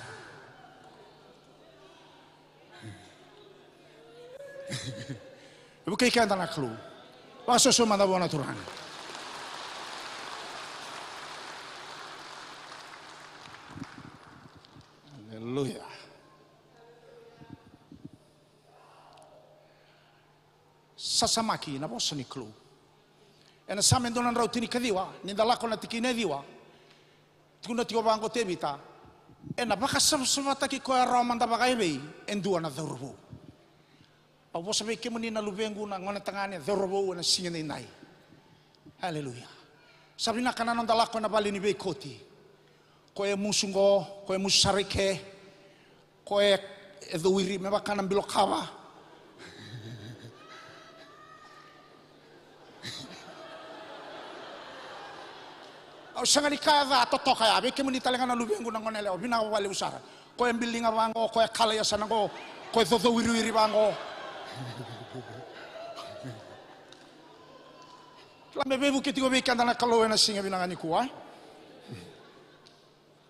E vukei keda na Kalou. Vakasoso mada vua na Turaga. Aleluya. Sasamaki na vosa ni Kalou. Ena Same dua na drau tinikaciwa, ni da lako na tikina e ciwa. Tukuna tiko vaqo o Tevita, ena vakasavasavataki koya rawa mada vakaevei e dua na cauravou. Au vosa vei kemuni na luvequ na gonetagane, cauravou ena siga edaidai. Aleluya. Sa vinaka na noda lako ena vale ni veikoti. Ko e musu qo, ko e musu sara i ke. Ko e, e cowiri me vaka na bilo kava. Au sega ni kaya ca totoka ya, vei kemuni tale ga na luvequ na gone yalewa, vinaka vakalevu sara. Ko e biliga vaqo, ko e kala i yasana qo, ko e cocowiriwiri vaqo. La me veivuke tiko vei keda na Kalou ena siga vinaka nikua, e?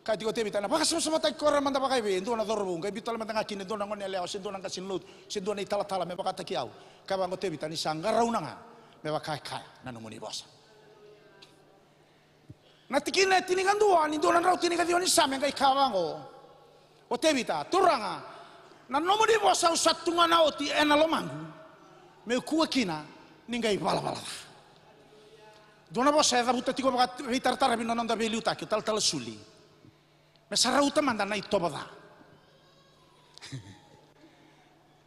Kaya tiko o Tevita, ena vakasavasavataki koya rawa mada vakaevei e dua na cauravou, qai biu tale mada ga kina e dua na gone yalewa, se dua na qase ni lotu, se dua na italatala me vakataki au. Kaya vaqo o Tevita, ni sa qarauna ga me vaka e kaya na nomuni vosa. Na tikina e tinikadua ni dua na drau tinikaciwa ni Same, qai kaya vaqo o Tevita, Turaga, na nomuni vosa au sa tugana oti ena lomaqu, meu kua kina ni qai valavala ca. Dua na vosa e cavuta tiko vakaveitarataravi na noda veiliutaki, o talatala Suli. Me sa rauta mada na itovo ca.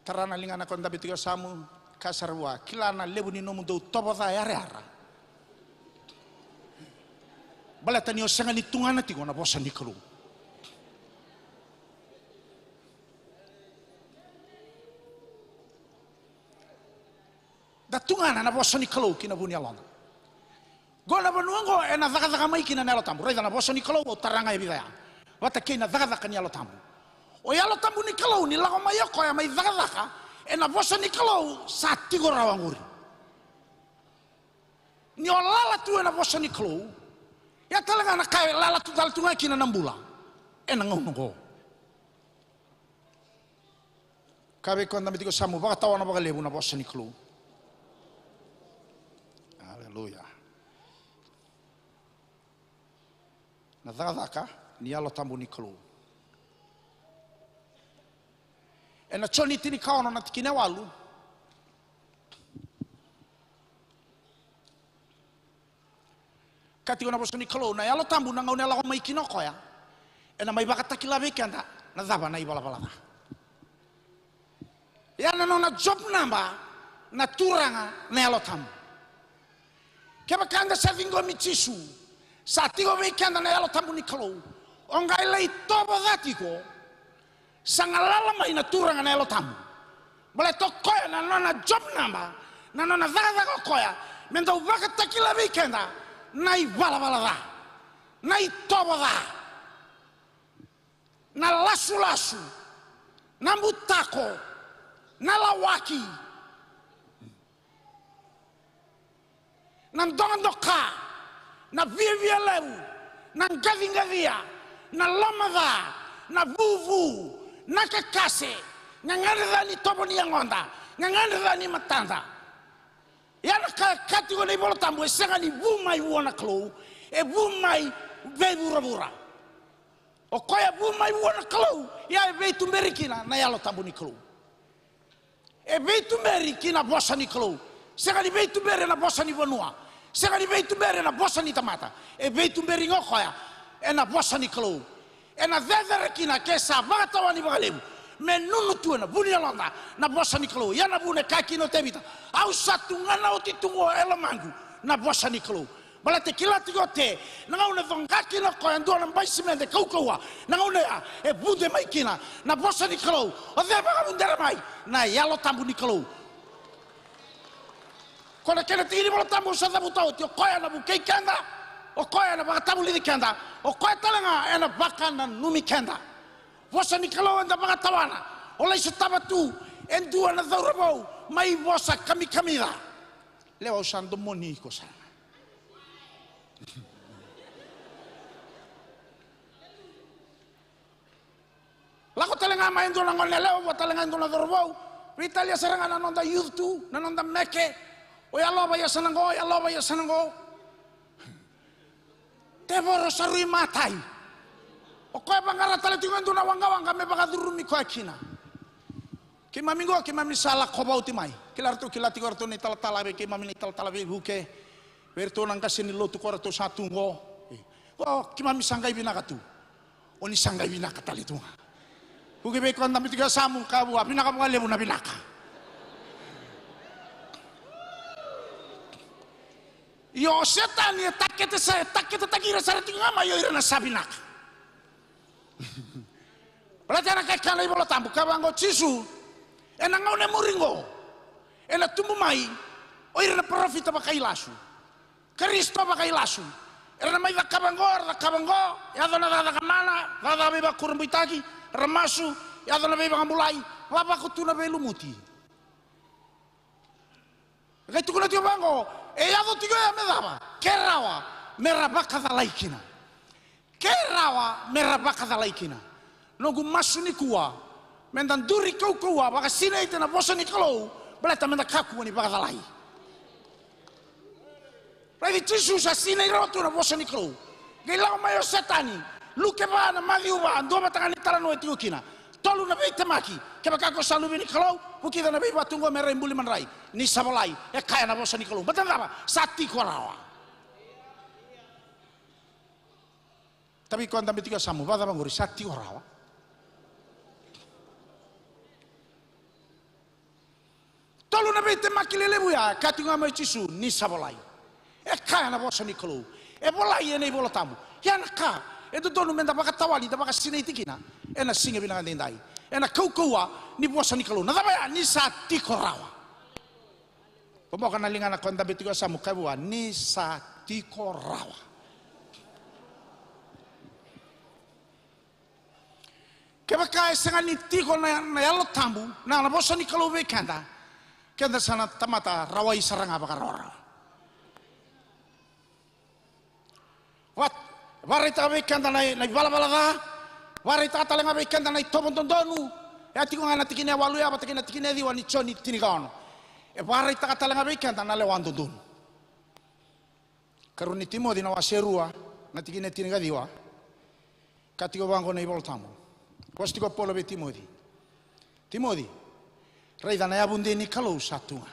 Tara na ligana ko dabe tiko e yasamu, kaya sara vua, kila na levu ni nomudou tovo ca yarayara. Baleta ni o sega ni tugana tiko na vosa ni Kalou. Da tugana na vosa ni Kalou ki na vu ni yaloda. Qo na vanua qo ena cakacaka mai kina na Yalo Tabu. Raica na vosa ni Kalou, au tara ga e vica ya. Vata kei na cakacaka ni Yalo Tabu. O Yalo Tabu ni Kalou ni lako mai o koya mai cakacaka ena vosa ni Kalou sa tiko rawa qori. Ni o lala tu ena vosa ni Kalou, Ia tale ga na ka e lala tu tale tu ga kina na bula ena gauna oqo. Ka vei koya dabe tiko yasamu, vakatawana vakalevu na vosa ni Kalou. Aleluya. Na cakacaka ni Yalo Tabu ni Kalou. Ena Joni tinikaono na tikina e walu. Ka tiko na vosa ni Kalou, na Yalo Tabu na gauna e lako mai kina o koya, ena mai vakatakila vei keda na cava na ivalavala ca. Ia na nona job naba na Turaga na Yalo Tabu. Kevaka eda sa ciqomi Jisu, sa tiko vei keda na Yalo Tabu ni Kalou, o qai lai tovo ca tiko, sa galala mai na Turaga na Yalo Tabu. Baleta o koya na nona job naba, na nona cakacaka o koya, me dau vakatakila vei keda na ivalavala ca, na itovo ca, na lasulasu, na butako, na lawaki, na dokadoka, na viavia levu, na qaciqacia, na lomaca, na vuvu, na kakase, gagadre ca ni tovo ni yagoda, gagadre ca ni matada. Ia na ka e kaya tiko na iVola Tabu, e sega ni vu mai vua na Kalou, e vu mai veivuravura. O koya e vu mai vua na Kalou, ia e veituberi kina na Yalo Tabu ni Kalou. E veituberi ki na vosa ni Kalou. Sega ni veituberi ena vosa ni vanua. Sega ni veituberi ena vosa ni tamata. E veituberi ga o koya ena vosa ni Kalou. Ena cecere kina ke sa vakatawani vakalevu me nunu tu ena vu ni yaloda na vosa ni Kalou. Ia na vuna e kaya kina o Tevita, au sa tu ga na oti tu qo e lomaqu na vosa ni Kalou. Baleta e kila tiko o Te, na gauna e coqa kina o koya e dua na bai simede kaukauwa, na gauna ya e vude mai kina na vosa ni Kalou. O cei e vakavudera mai? Na Yalo Tabu ni Kalou. Ko na kena tiki ni Vola Tabu au sa cavuta oti, o koya ena vukei keda, o koya ena vakatavulici keda, o koya tale ga ena vakananumi keda. Vosa ni Kalou eda vakatawana. O lai sotava tu e dua na cauravou mai vosa kamikamica. Lewa, au sa domoni iko sara. Lako tale ga mai e dua na gone yalewa, vua tale ga e dua na cauravou. Veitalia sara ga na noda youth tu, na noda meke. O yalova e yasana qo, o yalova e yasana qo. Tevoro sa rui matai. O koya e vaqara tale tiko e dua na waqawaqa me vakacurumi koya kina. Keimami qo, keimami sa lakova oti mai. Kila ratou, kila tiko ratou na italatala vei keimami, na italatala veivuke. Vei ratou na qase ni lotu ko ratou sa tu qo. O, keimami sa qai vinaka tu. O ni sa qai vinaka tale tu ga. Vuki vei koya dabe tiko yasamu, kaya vua, vinaka vakalevu na vinaka. Io, o Setani e takete sa, e taketetaki ira sara tiko ga mai o ira na sa vinaka. Baleta na ka e kaya na iVola Tabu, kaya vaqo o Jisu, ena gauna e muri qo ena tubu mai o ira na parofita vakailasu, Karisito vakailasu. Era na mai cakava qo, era cakava qo, yaco na cakacaka mana, cakacaka veivakurabuitaki, era masu, yaco na veivakabulai, lavako tu na veilumuti. Qai tukuna tiko vaqo, e yaco tiko ya me cava? Ke rawa me ra vakacalai kina. Ke rawa me ra vakacalai kina. Noqu masu nikua, meda duri kaukauwa, vakasinaiti ena vosa ni Kalou, baleta meda kakua ni vakacalai. Raici Jisu sa sinai rawa tu na vosa ni Kalou. Qai lako mai o Setani, Luke va, na Maciu va, dua vata ga na italanoa e tiko kina. Tolu na veitemaki, kevaka ko sa luve ni Kalou, vukica na veivatu oqo me rai buli madrai. Ni sa volai, e kaya na vosa ni Kalou. Baleta na cava? Sa tiko rawa. Tavi koya dabe tiko yasamu, vakacava qori, sa tiko rawa? Tolu na veitemaki lelevu ya, e kaya tiko ga mai o Jisu, ni sa volai. E kaya na vosa ni Kalou. E volai ena iVola Tabu. Ia na ka e dodonu meda vakatawani, da vakasinaiti kina ena siga vinaka edaidai, ena kaukauwa ni vosa ni Kalou. Na cava ya? Ni sa tiko rawa. Boboka na ligana koya dabe tiko yasamu, kaya vua, ni sa tiko rawa. Kevaka e sega ni tiko na, na Yalo Tabu, na, na vosa ni Kalou vei keda, keda sa na tamata rawai sara ga vakarawarawa. Va, Vakaraitaka vei keda na, na ivalavala ca. Vakaraitaka tale ga vei keda na itovo dodonu. E a tiko ga na tikina e walu, e a vata kei na tikina e ciwa ni Joni tinikaono. E vakaraitaka tale ga vei keda na lewa dodonu. Karua ni Timoci na wase rua, na tikina e tinikaciwa. Ka tiko vaqo na iVolatabu. Vosa tiko o Paula vei Timoci. Timoci, raica na yavu dei ni Kalou sa tu ga.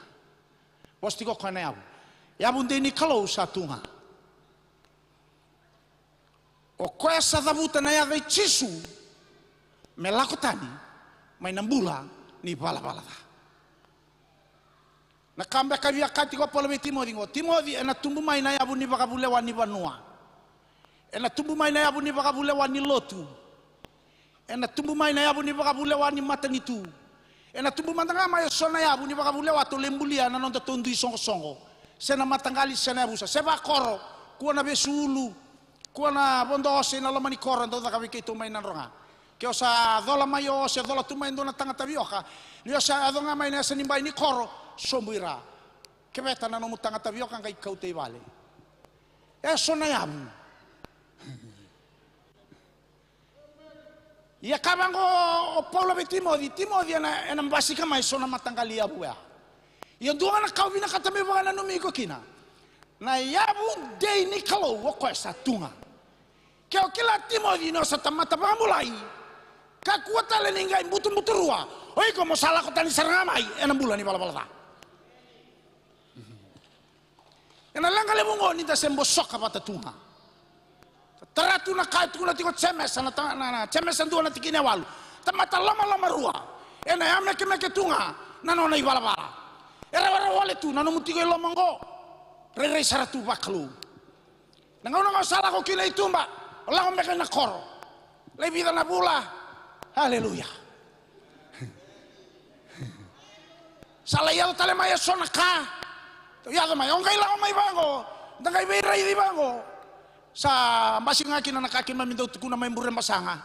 Vosa tiko o koya na yavu. Yavu dei ni Kalou sa tu ga. O koya sa cavuta na yaca i Jisu me lako tani mai na bula ni valavala ca. Na ka beka via kaya tiko o Paula vei Timoci qo, Timoci, ena tubu mai na yavu ni vakavulewa ni vanua. Ena tubu mai na yavu ni vakavulewa ni lotu. Ena tubu mai na yavu ni vakavulewa ni matanitu. Ena tubu mada ga mai eso na yavu ni vakavulewa tou lai bulia na nodatou dui soqosoqo, se na mataqali, se na yavusa, se vakoro, kua na vesu ulu, kua na vodo ose ina loma ni koro e dau caka vei keitou mai Nadroga. Ke o sa cola mai o ose, cola tu mai e dua na taga tavioka, ni o sa yaco ga mai na yasa ni bai ni koro, sobu i ra. Keveta na nomu taga tavioka qai kauta i vale. Eso na yavu. Ia ka vaqo o Paula vei Timoci, Timoci, ena, ena basika mai so na mataqali yavu ya. Ia dua ga na ka au vinakata meu vakananumi iko kina. Na yavu dei ni Kalou o koya sa tu ga. Ke o kila Timoci ni o sa tamata vakabulai, kakua tale ni qai butubuturua, o iko mo sa lako tani sara ga mai ena bula ni valavala ca. Ena leqa levu oqo ni da se bosoka vata tu ga. Tara tu na ka e tukuna tiko Jemesa, na ta-, na, na Jemesa dua na tikina e walu. Tamata lomaloma rua, ena yamekemeke tu ga na nona ivalavala. E rawarawa wale tu na nomu tiko i loma oqo. Rairai sara tu vakalou. Na gauna ga o sa lako kina i tuba, o lako beka ina koro. Lai vica na vula. Aleluya. Sa lai yaco tale mai eso na ka. Tou yaco mai, o qai lako mai vaqo. Da qai veiraici vaqo. Sa basika ga kina na ka keimami dau tukuna mai Burebasaga.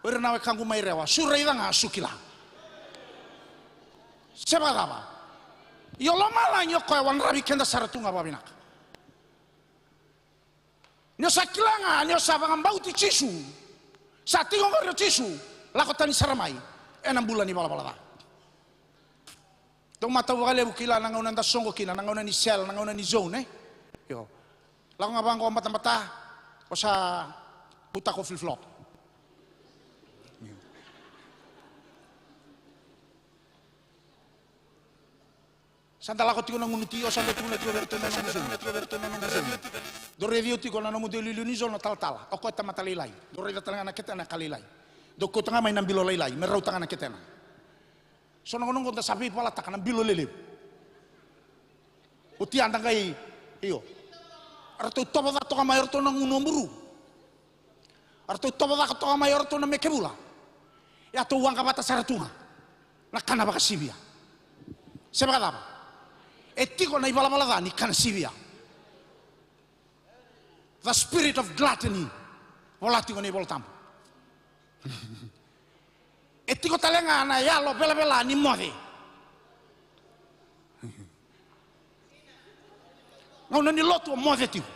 O ira na wekaqu mai Rewa, su raica ga, su kila. Se vakacava? Io, lomalagi o koya wadravi keda sara tu ga vakavinaka. Ni o sa kila ga ni o sa vakabauti Jisu, sa tiko oqori o Jisu, lako tani sara mai ena bula ni valavala ca. Dou matau vakalevu, kila na gauna eda soqo kina, na gauna ni cell, na gauna ni zone, e? Io. Lako ga vaqo batabata, o sa butako flip-flop. Sa da lako tiko na gunu ti, o sa da tukuna tiko vei iratou na nomu zone. Dou raici au tiko na nomudou iliuliu ni zone na talatala. O koya tamata lailai. Dou raica tale ga na ketena ka lailai. Dou kauta ga mai na bilo lailai me rauta ga na ketena. So na gauna oqo da sa veivalataka na bilo lelevu. Oti ya da qai, io. Eratou tovo ca toka mai o ratou na gunu o buru. Eratou tovo caka toka mai o ratou na meke vula. Ia tou waqa vata sara tu ga na kana vakasivia. Se vakacava? E tiko na ivalavala ca ni kana sivia. The spirit of gluttony. Vola tiko na iVolatabu. E tiko tale ga na yalo velavela ni moce. Gauna ni lotu o moce tiko.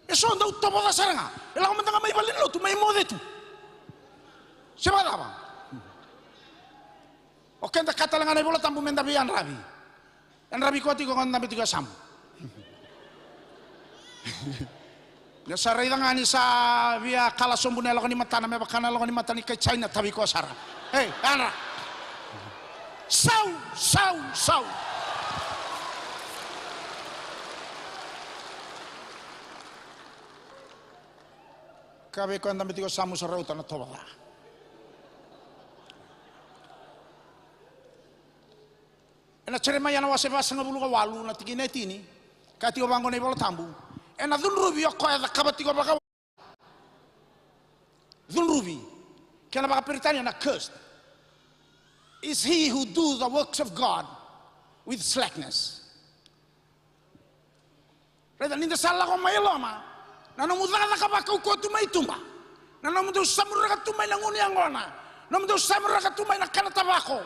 E so dau tovoca sara ga, e lako mada ga mai valenilotu mai moce tu. Se vakacava? O keda kaya tale ga na iVolatabu meda veiyadravi. Yadravi koya tiko, o dabe tiko e yasamu. Ni sa raica ga ni sa via kala sobu na yaloka ni matana me vaka na yaloka ni mata ni kai China, tavi koya sara. Ei, yadra. Sau, sau, sau. Kaya vei koya dabe tiko e yasamu, sa rauta na tovoca. Ena Jeremaia na wase vasagavulu ka walu na tikina e tini, ka tiko vaqo na iVolatabu. Ena cudruvi o koya e cakava tiko vaka, cudruvi, kena vakaperitania na cursed is he who do the works of God with slackness. Raica ni da sa lako mai e loma, na nomu cakacaka vakaukauwa tu mai tuba, na nomudou samudraka tu mai na gunu yaqona, nomudou samudraka tu mai na kana tavako,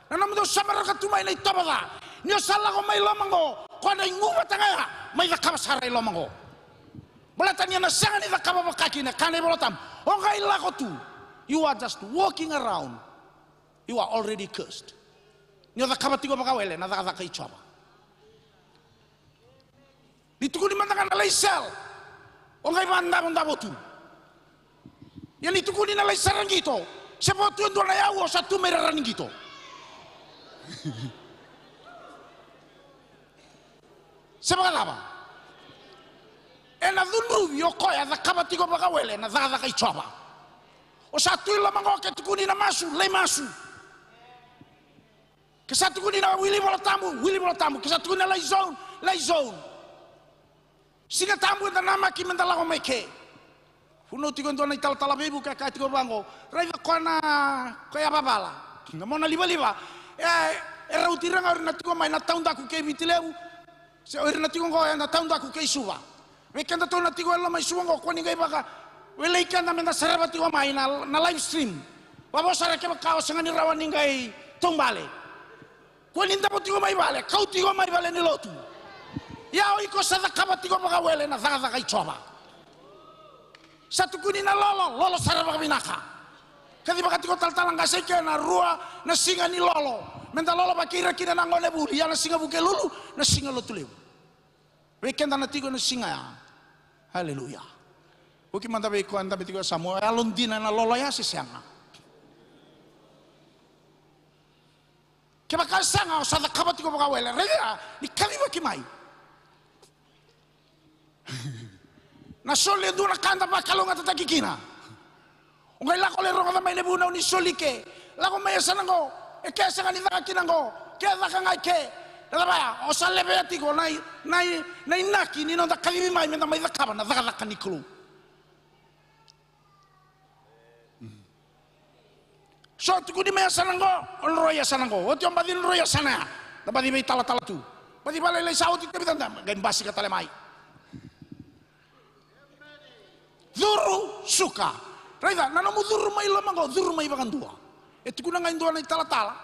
na nomudou samudraka tu mai na itovoca. Ni o sa lako mai loma qo, koya na igu vata ga ya mai cakava sara i loma qo. Baleta ni o na sega ni cakava vakakina, kaya na iVola Tabu, o qai lako tu. You are just walking around. You are already cursed. Ni o cakava tiko vakawele na cakacaka i Jiova. Ni tukuni mada ga na lai sel, o qai vadavodavo tu. Ia ni tukuni na lai sara qito, se vo tu e dua na yau, o sa tu mai rara ni qito. Se vakacava? Ena cudruvi o koya cakava tiko vakawele na cakacaka i Jiova. O sa tu i loma qo, ke tukuni na masu, lai masu. Ke sa tukuni na wili Vola Tabu, wili Vola Tabu. Ke sa tukuni na lai zone, lai zone. Siga Tabu eda namaki meda lako mai ke. Vunau tiko e dua na italatala veivuke, e kaya tiko vaqo, raica koya na, koya vavala, na mona livaliva. E, e rauti ira ga o ira na tiko mai na taudaku kei Viti Levu. Se o ira na tiko qo ena taudaku kei Suva. Vei kedatou na tiko e loma i Suva qo, kua ni qai vakawelei keda meda sarava tiko mai na, na live stream. Vavo sara kevaka o sega ni rawa ni qai taubale. Kua ni davo tiko mai vale, kau tiko mai vale ni lotu. Ia o iko sa cakava tiko vakawele na cakacaka i Jiova. Sa tukuni na lolo, lolo sara vakavinaka. Kacivaka tiko talatala qase, ke na rua na siga ni lolo meda lolo vaki ira kina na gone vuli, ia na siga Vukelulu, na siga Lotulevu. Vei keda na tiko na siga ya. Aleluya. Vuki mada vei koya dabe tiko e yasamu, o yalodina ena lolo ya se sega? Kevaka e sega, o sa cakava tiko vakawele. Raica ni kacivaki mai. Na soli e dua na ka da vakalougatataki kina. O qai lako lai rogoca mai na vunau ni soli ke. Lako mai e sa na qo, e ke sega ni caka kina qo, ke caka ga i ke. Na cava ya, o sa levea tiko na i, na i, na inaki ni noda kacivi mai meda mai cakava na cakacaka ni Kalou. So tukuni mai yasana qo, o na roi yasana qo. Oti o baci na roi yasana ya. Na baci veitalatala tu. Baci valailai sa oti tevi tadama. Qai basika tale mai. Curu suka. Raica, na nomu curu mai loma qo, curu mai vakadua. E tukuna ga e dua na italatala.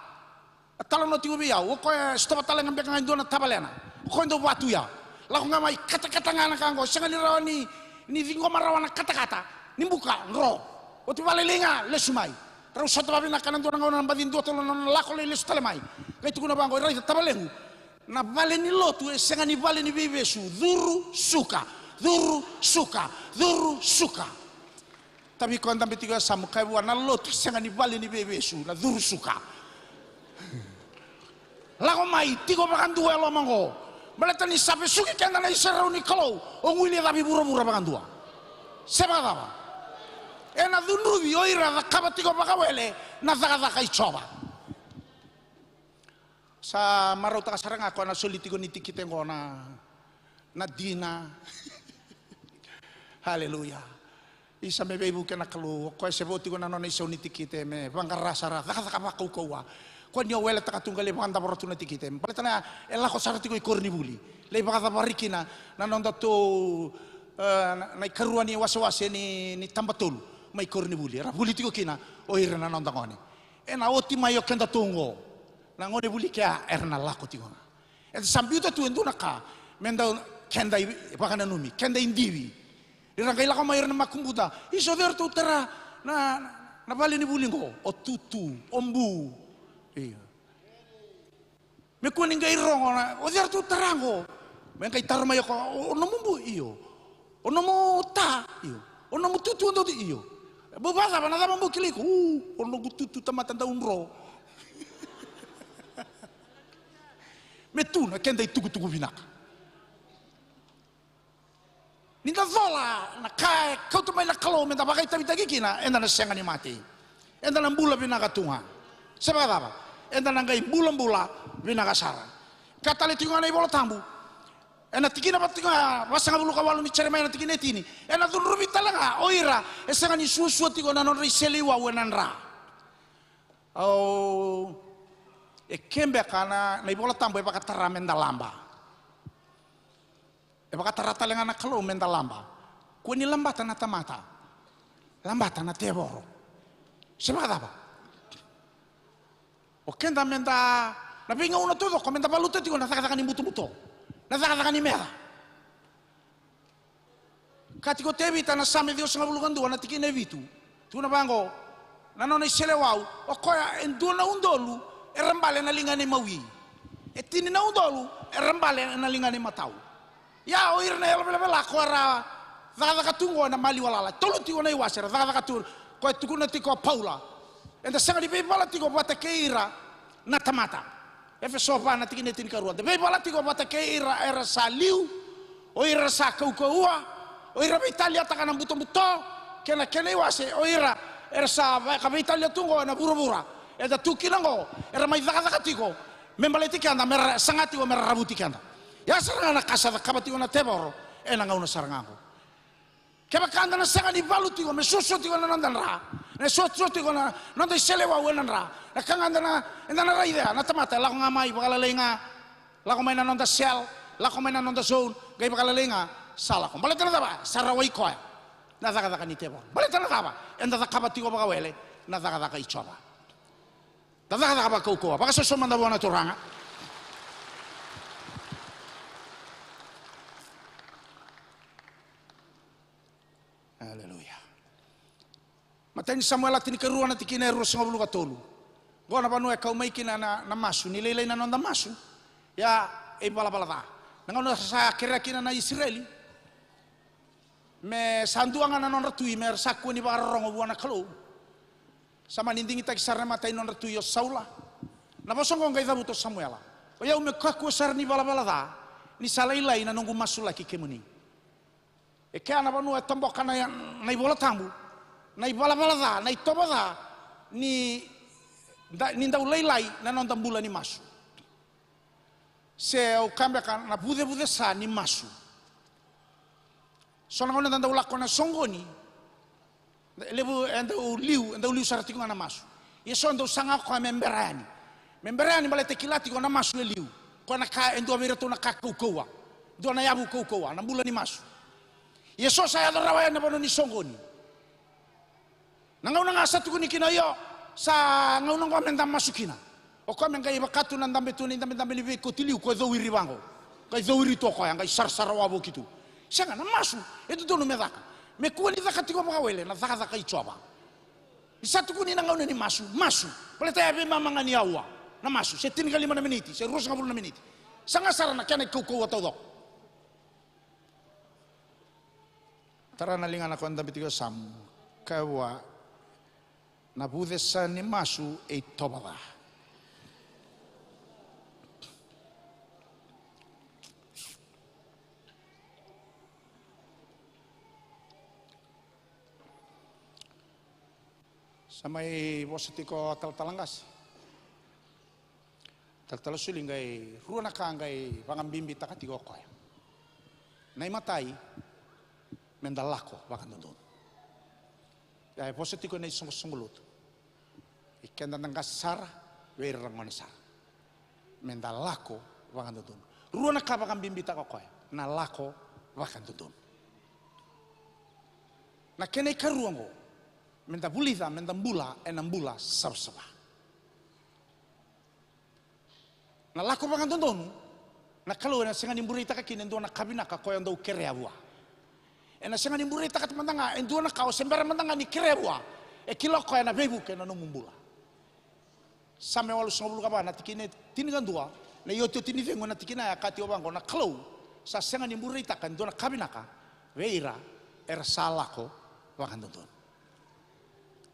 A talanoa tiko vei au, o koya e sotava tale ga beka ga e dua na tavalena. O koya dau vatu ya. Lako ga mai katakata ga na ka qo, sega ni rawa ni, ni ciqoma rawa na katakata. Ni buka, dro. Oti valailai ga, lesu mai. Rau sota vavinaka na dua na gauna na baci dua tolu na nona lako lai lesu tale mai. Qai tukuna vaqo, raica tavalequ. Na vale ni lotu e sega ni vale ni veivesu, curu suka, curu suka, curu suka. Tavi koya dabe tiko e yasamu, kaya vua na lotu sega ni vale ni veivesu, na curu suka. Lako mai, tiko vakadua e loma qo. Baleta ni sa vesuki keda na iserau ni Kalou, o guilecavi vuravura vakadua. Se vakacava? Ena cudruvi o ira cakava tiko vakawele na cakacaka i Jiova. Sa marautaka sara ga koya na soli tiko ni tikite qo na, na dina. Haleluya. Isa me veivuke na Kalou, o koya se vo tiko na nona isau ni tikite me vaqara sara, cakacaka vakaukauwa. Koya ni o weletaka tu qai lai vakadavora tu na tikite. Baleta na ya, e lako sara tiko i koronivuli. Lai vakacavari kina na nodatou, e, na, na ikarua ni wasewase ni, ni taba tolu. Mai koronivuli. Era vuli tiko kina o ira na noda gone. Ena oti mai o kedatou qo. Na gone vuli kea era na lako tiko ga. Eda sa biuta tu e dua na ka me da keda i vakananumi, keda i divi. Ni ra qai lako mai ira na makubuta, isa o cei ratou tara na, na, na vale ni vuli qo, o tutu, o bu. Io. Me kua ni qai rogo na, o cei ratou tara qo. Me qai taro mai o koya, o, o nomu bu, io. O nomu ta, io. O nomu tutu, o nomu tutu, io. Bau vakacava, na cava bau kilai iko? U, o noqu tutu tamata dau dro. Me tu na keda itukutuku vinaka. Ni da cola na ka e kauta mai na Kalou me da vakaitavitaki kina, eda na sega ni mate. Eda na bula vinaka tu ga. Se vakacava? Eda na qai bulabula vinaka sara. Ka tale tiko ga na iVola Tabu. Ena tikina vata tiko ga vasagavulu ka walu ni Jeremaia na tikina e tini. Ena cudruvi tale ga o ira e sega ni suasua tiko na nodra iseleiwau ena dra. Au, e ke beka na, na iVola Tabu e vakatara me da laba. E vakatara tale ga na Kalou me da laba. Kua ni labata na tamata. Labata na tevoro. Se vakacava? O keda me da, na veigauna taucoko me da valuta tiko na cakacaka ni butobuto. Na cakacaka ni meca. Kaya tiko o Tevita na Same ciwasagavulu ka dua na tikina e vitu. Tukuna vaqo, na nona iseleiwau, o koya e dua na udolu era bale na ligana imawi. E tini na udolu era bale na ligana imatau. Ia o ira na yalo velavela ko era cakacaka tu qo ena maliwa lala. Tolu tiko na iwase era cakacaka tu, ko e tukuna tiko o Paula. Eda sega ni veivala tiko vata kei ira na tamata. Efeso va na tikina e tinikarua. Da veivala tiko vata kei ira era sa liu, o ira era sa kaukauwa, o ira veitaliataka na butobuto, kei na kena iwase, o ira era sa vaka veitalia tu qo ena vuravura. Eda tu kina qo, era mai cakacaka tiko me baleti keda, me ra saga tiko me ra ravuti keda. Ia sara ga na ka sa cakava tiko na tevoro ena gauna sara ga qo. Kevaka da na sega ni valu tiko me suasua tiko na noda dra, na suasua tiko na noda iseleiwau ena dra, na ka ga da na, eda na raica na tamata e lako ga mai vakalalai ga, lako mai na noda cell, lako mai na noda zone, qai vakalalai ga, sa lako. Baleta na cava? Sa rawai koya na cakacaka ni tevoro. Baleta na cava? Eda cakava tiko vakawele na cakacaka i Jiova. Da cakacaka vakaukauwa, vakasoso mada vua na Turaga. Aleluya. Matai ni Samuela tinikarua na tikina e ruasagavulu ka tolu. Qo na vanua e kau mai kina na, na masu, ni lailai na noda masu. Ia, e ivalavala ca. Na gauna sa kerea kina na Isireli me sa dua ga na nodra tui, me ra sa kua ni vakarorogo vua na Kalou. Sa mani digitaki sara na mata i nodra tui o Saula. Na vosa oqo qai cavuta o Samuela. O yau me kakua sara ni valavala ca, ni sa lailai na noqu masulaki kemuni. E kea na vanua e toboka na, na iVola Tabu, na ivalavala ca, na itovo ca, ni da, ni dau lailai na noda bula ni masu. Se au kaya beka na vucevucesa ni masu. So na gauna da dau lako na soqoni, e levu e dau liu, e dau liu sara tiko ga na masu. Ia so dau saga o koya me bera yani. Me bera yani baleta e kila tiko na masu e liu. Koya na ka e dua vei iratou na ka kaukauwa. Dua na yavu kaukauwa, na bula ni masu. Ia so sa yaco rawa yani na vanua ni soqoni. Na gauna ga sa tukuni kina, io, sa gauna oqo me da masu kina. O koya me qai vaka tu na dabe tu na idabedabe ni veikoti liu, ko e cowiri vaqo. Qai cowiri tu o koya, qai sarasara wavoki tu. Sega, na masu e dodonu me caka. Me kua ni caka tiko vakawele na cakacaka i Jiova. Ni sa tukuni na gauna ni masu, masu. Baleta ya e veimama ga ni aua na masu, se tinikalima na miniti, se ruasagavulu na miniti. Saga sara na kena ikaukauwa taucoko. Tara na ligana ko dabe tiko e yasamu, kaya vua, na vucesa ni masu e itovo ca. Sa mai vosa tiko talatala qase. Talatala Suli, qai rua na ka qai vakabibitaka tiko o koya. Na imatai, me da lako vakadodonu. Ia e vosa tiko ena isoqosoqo lotu, i keda na qase sara vei ira na gone sara. Me da lako vakadodonu. Rua na ka vakabibitaka o koya, na lako vakadodonu. Na kena ikarua oqo, me da vulica me da bula ena bula savasava. Na lako vakadodonu, na Kalou ena sega ni bureitaka kina e dua na ka vinaka ko e dau kerea vua. Ena sega ni bureitaka mada ga e dua na ka o se bera mada ga ni kerea vua. E kila o koya na veivuke ena nomu bula. Same walusagavulu ka va na tikina e tinikadua, na iotioti ni cegu ena tikina ya, kaya tiko vaqo, na Kalou sa sega ni bureitaka e dua na ka vinaka vei ira era sa lako vakadodonu.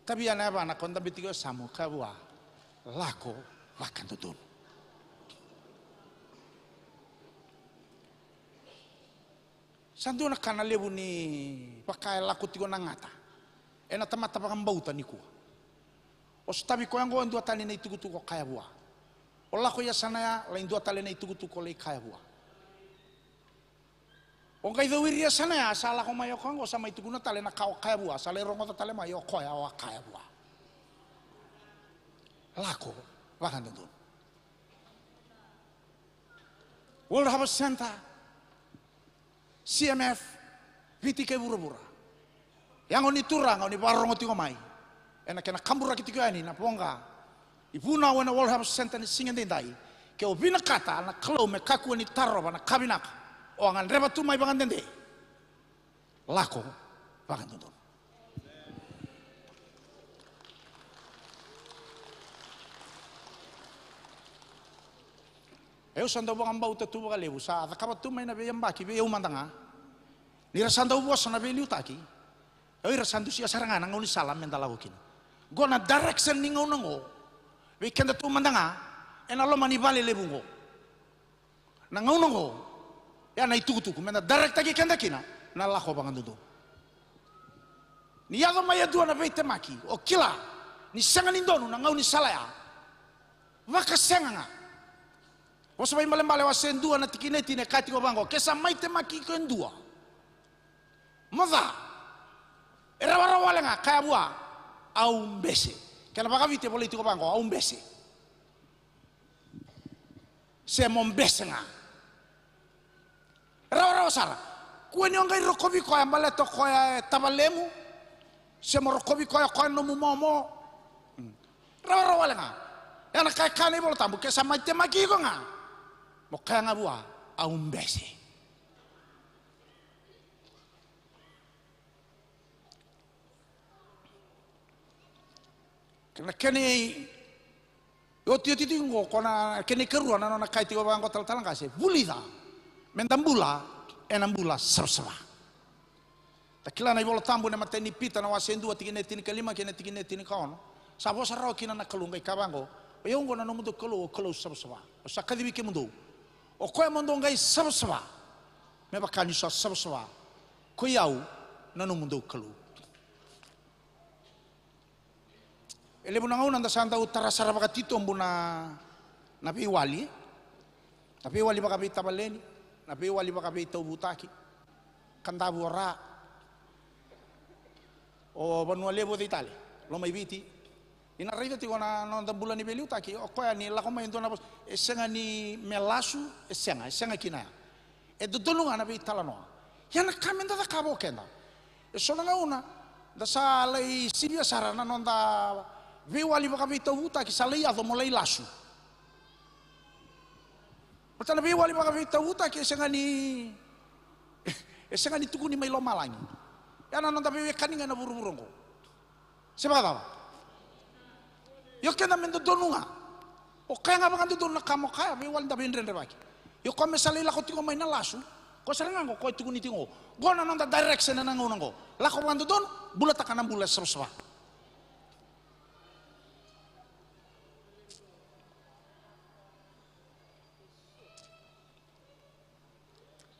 Tavia na yavana ko dabe tiko e yasamu, kaya vua, lako vakadodonu. Sa dua na ka na levu ni vaka e lako tiko na gata ena tamata vakabauta nikua. O sotavi koya oqo e dua tale na itukutuku o kaya vua. O lako i yasana ya, lai dua tale na itukutuku o lai kaya vua. O qai cowiri yasana ya, sa lako mai o koya oqo, sa mai tukuna tale na ka o kaya vua, sa lai rogoca tale mai o koya o a kaya vua. Lako vakadodonu. World Harvest Centre, C M F, Viti kei vuravura. Yago ni Turaga o ni vakarorogo tiko mai ena kena kaburaki tiko yani na voqa i vunau ena World Harvest Centre ni siga edaidai. Ke o vinakata na Kalou me kakua ni tarova na ka vinaka, o a gadreva tu mai vakadede. lako vakadodonu. Au sa dau vakabauta tu vakalevu, sa cakava tu mai na veiyabaki vei au mada ga, ni ra sa dau vosa na veiliutaki, o ira sa dusia sara ga na gaunisala me da lako kina. Qo na direction ni gauna qo vei keda tu mada ga ena loma ni vale levu qo. Na gauna oqo, ya na itukutuku me da directaki keda kina na lako vakadodonu. Ni yaco mai e dua na veitemaki, o kila ni sega ni donu na gaunisala ya, vakasega ga. Vosa Vakaibalebale wase dua na tikina e tini e kaya tiko vaqo, ke sa mai temaki iko e dua, mo ca, e rawarawa wale ga, kaya vua, au bese. Kena vakaviti e volai tiko vaqo, au bese. Se mo bese ga. Rawarawa sara. Kua ni o qai rokovi koya baleta o koya e tavalemu, se mo rokovi koya o koya na nomu momo. Mm. Rawarawa wale ga. Ya na ka e kaya na iVola Tabu, ke sa mai temaki iko ga, mo kaya ga vua, au bese. Na kena iotioti tiko oqo, ko na kena ikarua na nona kaya tiko vaqo talatala qase, vulica me da bula ena bula savasava. Da kila na iVola Tabu na imatai ni Pita na wase dua tikina e tinikalima kei na tikina e tinikaono. Sa vosa rawa kina na Kalou qai kaya vaqo, o yau oqo na nomudou Kalou, o Kalou savasava. Au sa kacivi kemudou, o koya mo dou qai savasava, me vaka niu sa savasava ko i au na nomudou Kalou. E levu na gauna da sa dau tara sara vakatitobu na, na veiwali, na veiwali vakaveitavaleni, na veiwali vakaveitauvutaki, Kadavu o Ra, o Vanua Levu o cei tale, Lomaiviti. Ni na raica tiko na noda bula ni veiliutaki, o koya ni lako mai e dua na vosa, e sega ni me lasu, e sega, e sega kina ya. E dodonu ga na veitalanoa. Ia na ka me da cakava o keda, e so na gauna da sa lai sivia sara na noda veiwali vakaveitauvutaki, sa lai yaco mo lai lasu. Baleta na veiwali vakaveitauvutaki e sega ni, e sega ni tukuni mai lomalagi. Ya na noda veiwekani ga ena vuravura oqo. Se vakacava? Io, keda me dodonu ga. O kaya ga vakadodonu na ka mo kaya, veiwali da veidredrevaki. Io, koya me sa lai lako tiko mai na lasu, ko sara ga oqo, ko e tukuni tiko oqo. Oqo na noda direction ena gauna oqo. Lako vakadodonu, bulataka na bula savasava.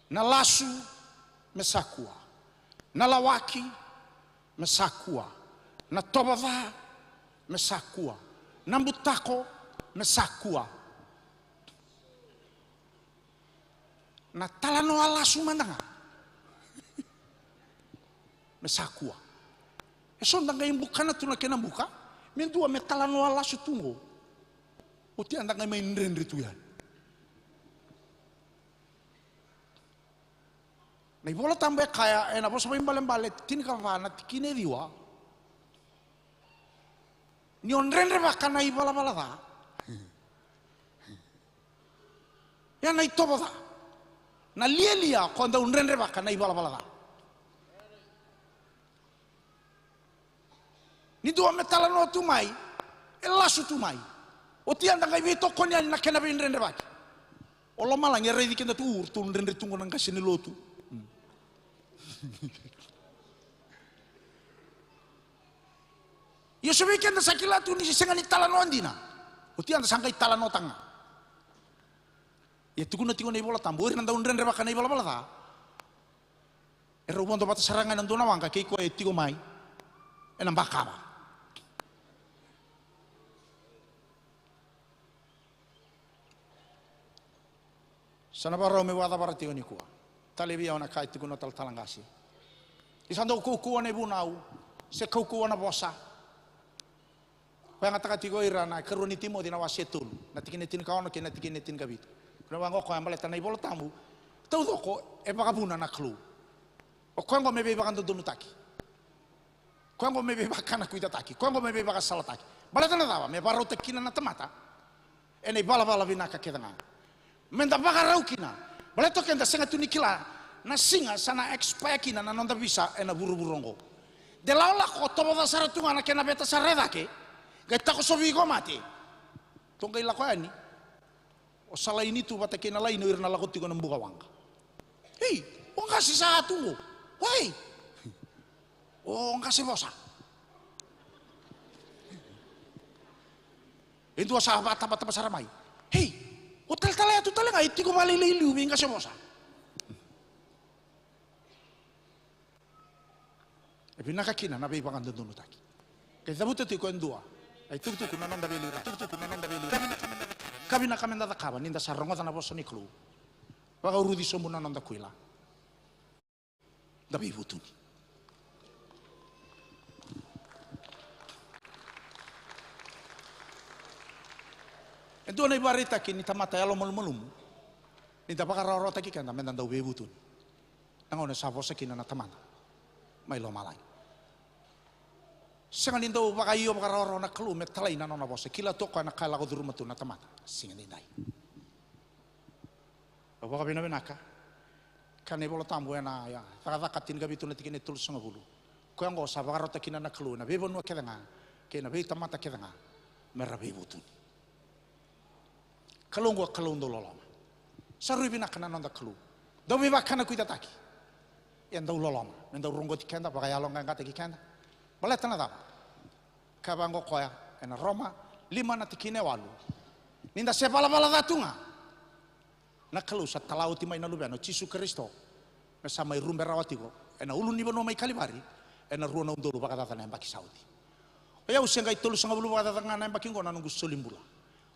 Na lasu me sa kua. Na lawaki me sa kua. Na tovo ca me sa kua. Na butako me sa kua. Na talanoa lasu mada ga me sa kua. E so da qai bukana tu na kena buka, me dua me talanoa lasu tu oqo. Oti ya da qai mai dredre tu yani. Na iVola Tabu e kaya ena Vosa Vakaibalebale tinikava na tikina e ciwa, ni o dredrevaka na ivalavala ca, ya na itovo ca. Na lialia ko dau dredrevaka na ivalavala ca. Ni dua me talanoa tu mai, e lasu tu mai. Oti ya da qai veitokoni yani na kena veidredrevaki. O lomalagi e raici keda tu, ur tu dredre tu qo na qase ni lotu. Ia so vei keda sa kila tu ni sega ni talanoa dina, oti ya da sa qai talanoataka ga. Ia tukuna tiko na iVola Tabu, o ira na dau dredrevaka na ivalavala ca, e rau vodo vata sara ga ena dua na waqa kei koya e tiko mai ena bakava. Sa na vakarau meu vakacavara tiko nikua. Tale vei au na ka e tukuna o talatala qase. Ni sa dau kaukauwa na ivunau se kaukauwa na vosa. Vakayagataka tiko ira na ikarua ni Timoci na wase tolu, na tikina e tinikaono kei na tikina e tinikavitu. Kua ni vaqo koya baleta na iVola Tabu taucoko e vakavuna na Kalou. O koya oqo me veivakadodonutaki. Koya oqo me veivakanakuitataki. Koya oqo me veivakasalataki. Baleta na cava? Me vakarautaki kina na tamata ena ivalavala vinaka kece ga. Me da vakarau kina. Baleta o keda sega tu ni kila Na siga sa na expire kina na noda visa ena vuravura oqo. De lako lako, tovoca sara tu ga na kena veta sara e cake, qai takosovi iko mate. Tou qai lako yani. O sa laini tu vata kei na laini o ira na lako tiko na buka waqa. Ei, o qase sa tu qo. Oi. O qase vosa. E dua sa vatabataba sara mai. Ei, o talatala ya tu tale ga e tiko vakalailai liu vei qase vosa. E vinaka kina na veivakadodonutaki. Qai cavuta tiko e dua. Ai tukutuku na noda veiliura, tukutuku na noda veiliura. Ka vinaka meda cakava ni da sa rogoca na vosa ni Kalou. Vakauruci sobu na noda kuila. Da veivutuni. E dua na ivakaraitaki ni tamata yalomalumalumu ni da vakarawarawataki keda meda dau veivutuni. Na gauna sa vosa kina na Tamada mai lomalagi. Sega ni dau vakaio vakarawarawa na Kalou me talai na nona vosa. Kila tu o koya na ka e lako curuma tu na tamata. Siga nidai. Au vakavinavinaka. Kaya na iVola Tabu ena, ya, Cakacaka tinikavitu na tikina e tolusagavulu. Koya oqo sa vakarautaka kina na Kalou ena veivanua kece ga kei na veitamata kece ga me ra veivutuni. Kalou oqo a Kalou dau loloma. Sa rui vinaka na noda Kalou. Dau veivakanakuitataki. E dau loloma. Me dau roqoti keda, vakayaloqaqataki keda. Baleta na cava? Ka vaqo koya ena Roma lima na tikina e walu. Ni da se valavala ca tu ga, na Kalou sa tala oti mai na Luvena o Jisu Karisito me sa mai rube rawa tiko ena ulunivanua mai Kalivari ena rua na udolu vakacaca na yabaki sa oti. O yau se qai tolusagavulu vakacaca ga na yabaki oqo na noqu soli bula.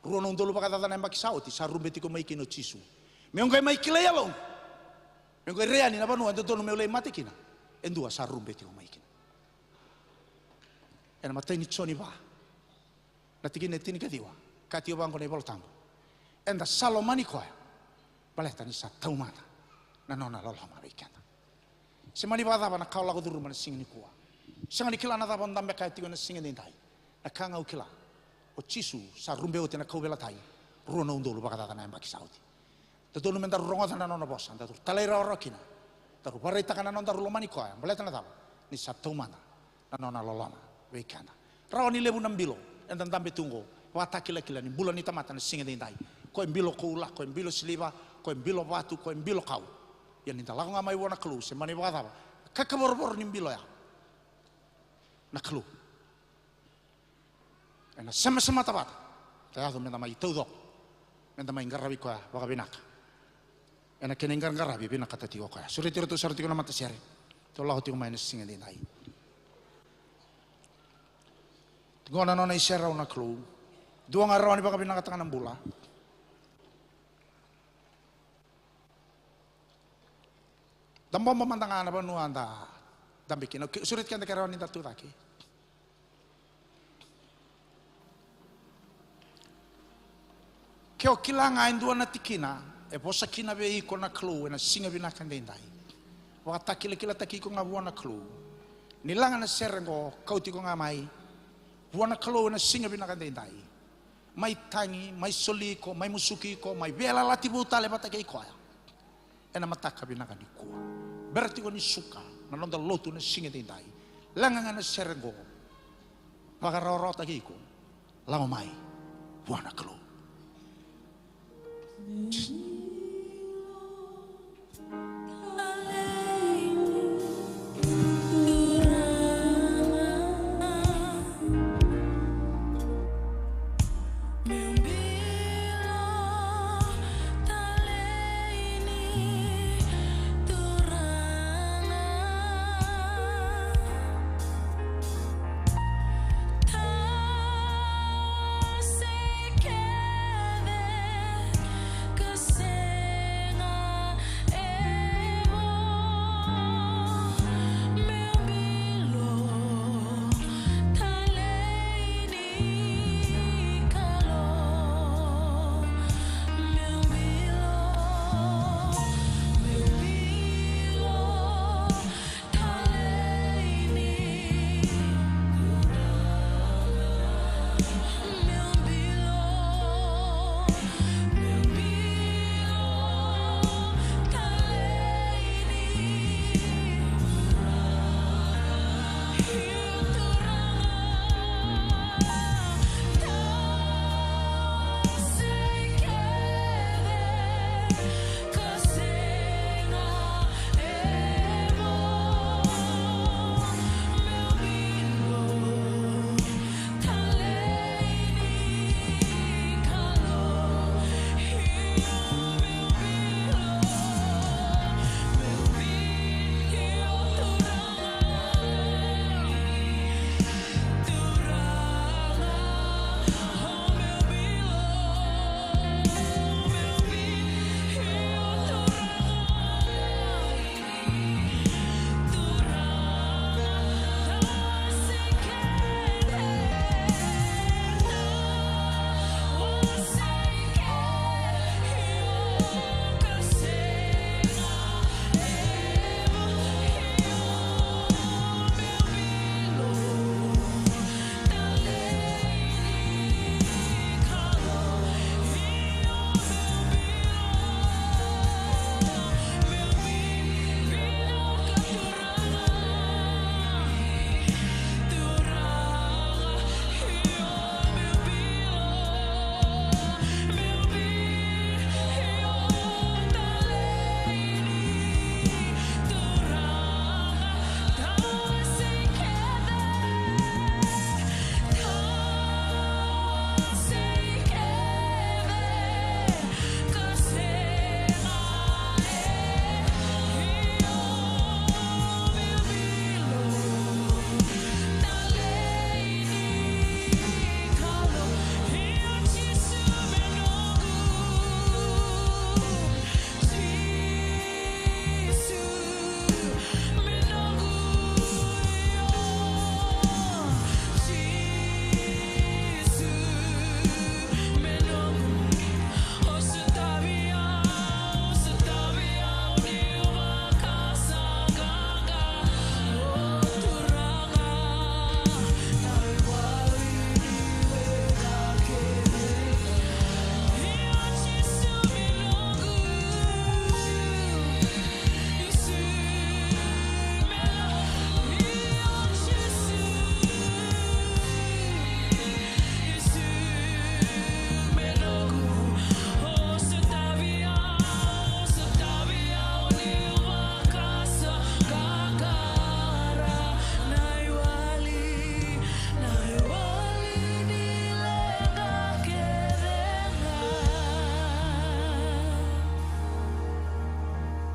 Rua na udolu vakacaca na yabaki sa oti sa rube tiko mai kina o Jisu. Meu qai mai kilai yaloqu. Meu qai rai yani na vanua e dodonu meu lai mate kina. E dua sa rube tiko mai kina. Ena imatai ni Joni va, na tikina e tinikaciwa, kaya tiko vaqo na iVola Tabu. Eda sa lomani koya, baleta ni sa taumada na nona loloma vei keda. Se mani vakacava na ka o lako curuma na siga nikua. Sega ni kila na cava o dabe kaya tiko ena siga nidai. Na ka ga au kila, o Jisu sa rube oti ena kauveilatai, rua na udolu vakacaca na yabaki sa oti. Dodonu me daru rogoca na nona vosa, daru talairawarawa kina, daru vakaraitaka na nodaru lomani koya, baleta na cava? Ni sa taumada na nona loloma vei keda. Rawa ni levu na bilo eda dabe tu oqo, vakatakilakila ni bula ni tamata na siga nidai. Ko e bilo koula, ko e bilo siliva, ko e bilo vatu, ko e bilo kau. Ia ni da lako ga mai vua na Kalou, se mani vakacava, kakavorovoro ni bilo ya. Na Kalou. Ena semasemata vata, da yaco meda mai taucoko, meda mai qaravi koya vakavinaka. Ena kena iqaraqaravi vinakata tiko o koya. Sureti iratou sara tiko na matasere, tou lako tiko mai ena siga nidai. Tiko na nona iserau na Kalou. Dua ga rawa ni vakavinakataka na bula. Da bobo mada ga na vanua da dabe kina. Ke, sureti keda ke rawa ni da tu cake. Ke o kila ga e dua na tikina e vosa kina vei iko na Kalou ena siga vinaka daidai, vakatakilakilataki iko ga vua na Kalou. Ni laga na sere oqo, kauti iko ga mai vua na Kalou ena siga vinaka daidai. Mai tagi, mai soli iko, mai musuki iko, mai veiyalayalati vou tale vata kei koya. Ena mataka vinaka nikua, bera tiko ni suka na noda lotu na siga daidai. Laga ga na sere oqo, vakarawarawataki iko, lako mai vua na Kalou.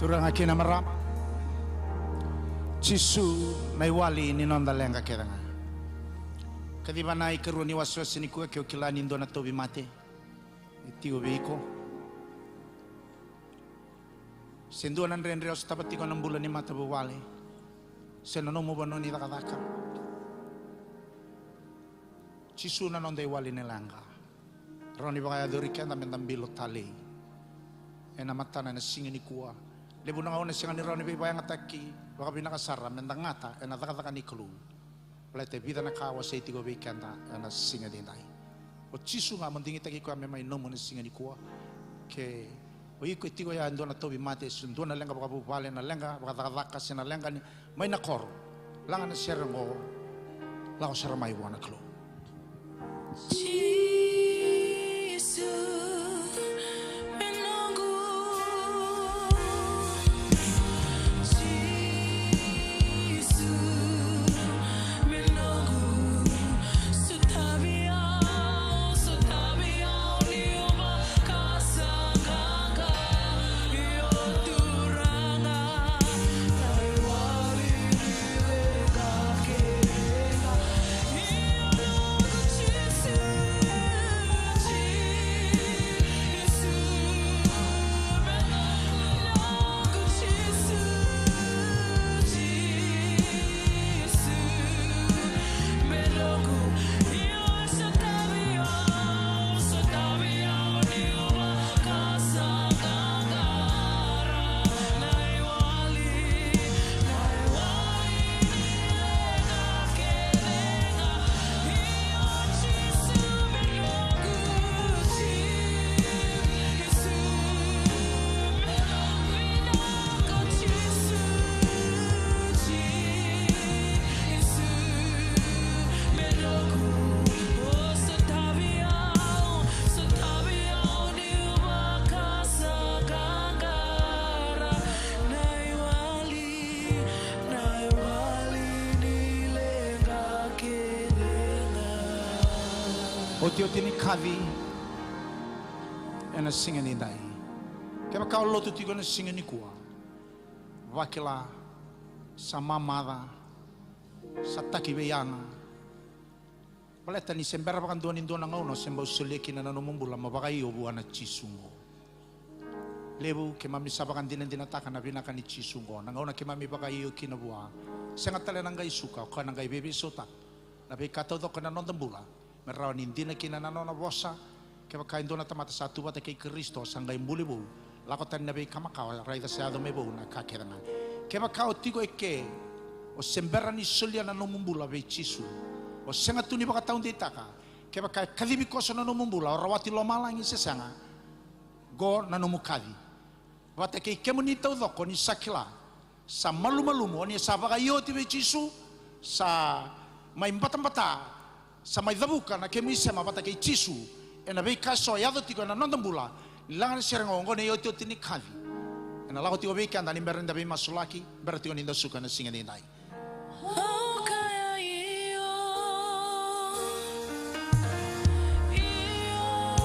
Turaga kei na marama, Jisu na iwali ni noda leqa kece ga. Kaciva na ikarua ni wasewase nikua, ke o kila ni dua na tauvimate e tiko vei iko, se dua na dredre o sotava tiko ena bula ni matavuvale se na nomu vanua ni cakacaka, Jisu na noda iwali ni leqa. Rawa ni vakayacori keda meda bilo talei ena matana ena siga nikua. Levu na gauna sega ni rawa ni veivakayagataki vakavinaka sara meda gata ena cakacaka ni Kalou. Baleta e vica na ka a wasei tiko vei keda ena siga edaidai. O Jisu ga mo digitaki koya me mai nomu ena siga nikua. Ke o iko e tiko ya e dua na tauvimate se dua na leqa vakavuvale, na leqa vakacakacaka se na leqa ni mai na koro, laga na sere oqo, lako sara mai vua na Kalou. Jisu me noqu. Jisu me noqu. Sotavi au, sotavi au niu vakasaqaqa. Io Turaga, na iwali ni leqa kece ga. Io noqu Jisu, Jisu me noqu. Jisu, Jisu me noqu. Io sotavi au, sotavi au niu vakasaqaqara. Na iwali, na iwali ni leqa kece ga. Io Jisu me noqu. Jisu me noqu. Vinaka Jisu, Jisu me noqu. O sotavi au, sotavi au niu vakasaqaqara. Na iwali, na iwali ni leqa kece ga. Otioti ni kaci ena siga nidai. Kevaka o lotu tiko ena siga nikua, vakila, sa mamaca, sa taki vei yaga. Baleta ni se bera vakadua ni dua na gauna o se bau solia kina na nomu bula mo vakaio vua na Jisu oqo. Levu keimami sa vakadinadinataka na vinaka ni Jisu oqo. Na gauna keimami vakaio kina vua, sega tale na qai suka, o koya na qai veiveisautaka na veika taucoko ena noda bula, me rawa ni dina kina na nona vosa. Kevaka e dua na tamata sa tu vata kei Karisito, sa qai buli vou, lako tani na veika makawa, raica sa yaco mai vou na ka kece ga. Kevaka o tiko eke, o se bera ni solia na nomu bula vei Jisu, o sega tu ni vakataudeitaka. Kevaka e kacivi koso na nomu bula, o rawati lomalagi se sega, qo na nomu kaci. Vata kei kemuni taucoko ni sa kila, sa malumalumu, o ni sa vakaio oti vei Jisu, sa mai batabata, sa mai cavuka na kemu isema vata kei Jisu ena veika eso e yaco tiko ena noda bula. Ni laga na sere oqo, oqo na iotioti ni kaci. Ena lako tiko vei keda ni bera ni da veimasulaki, bera tiko ni da suka ena siga nidai. Au kaya io, io,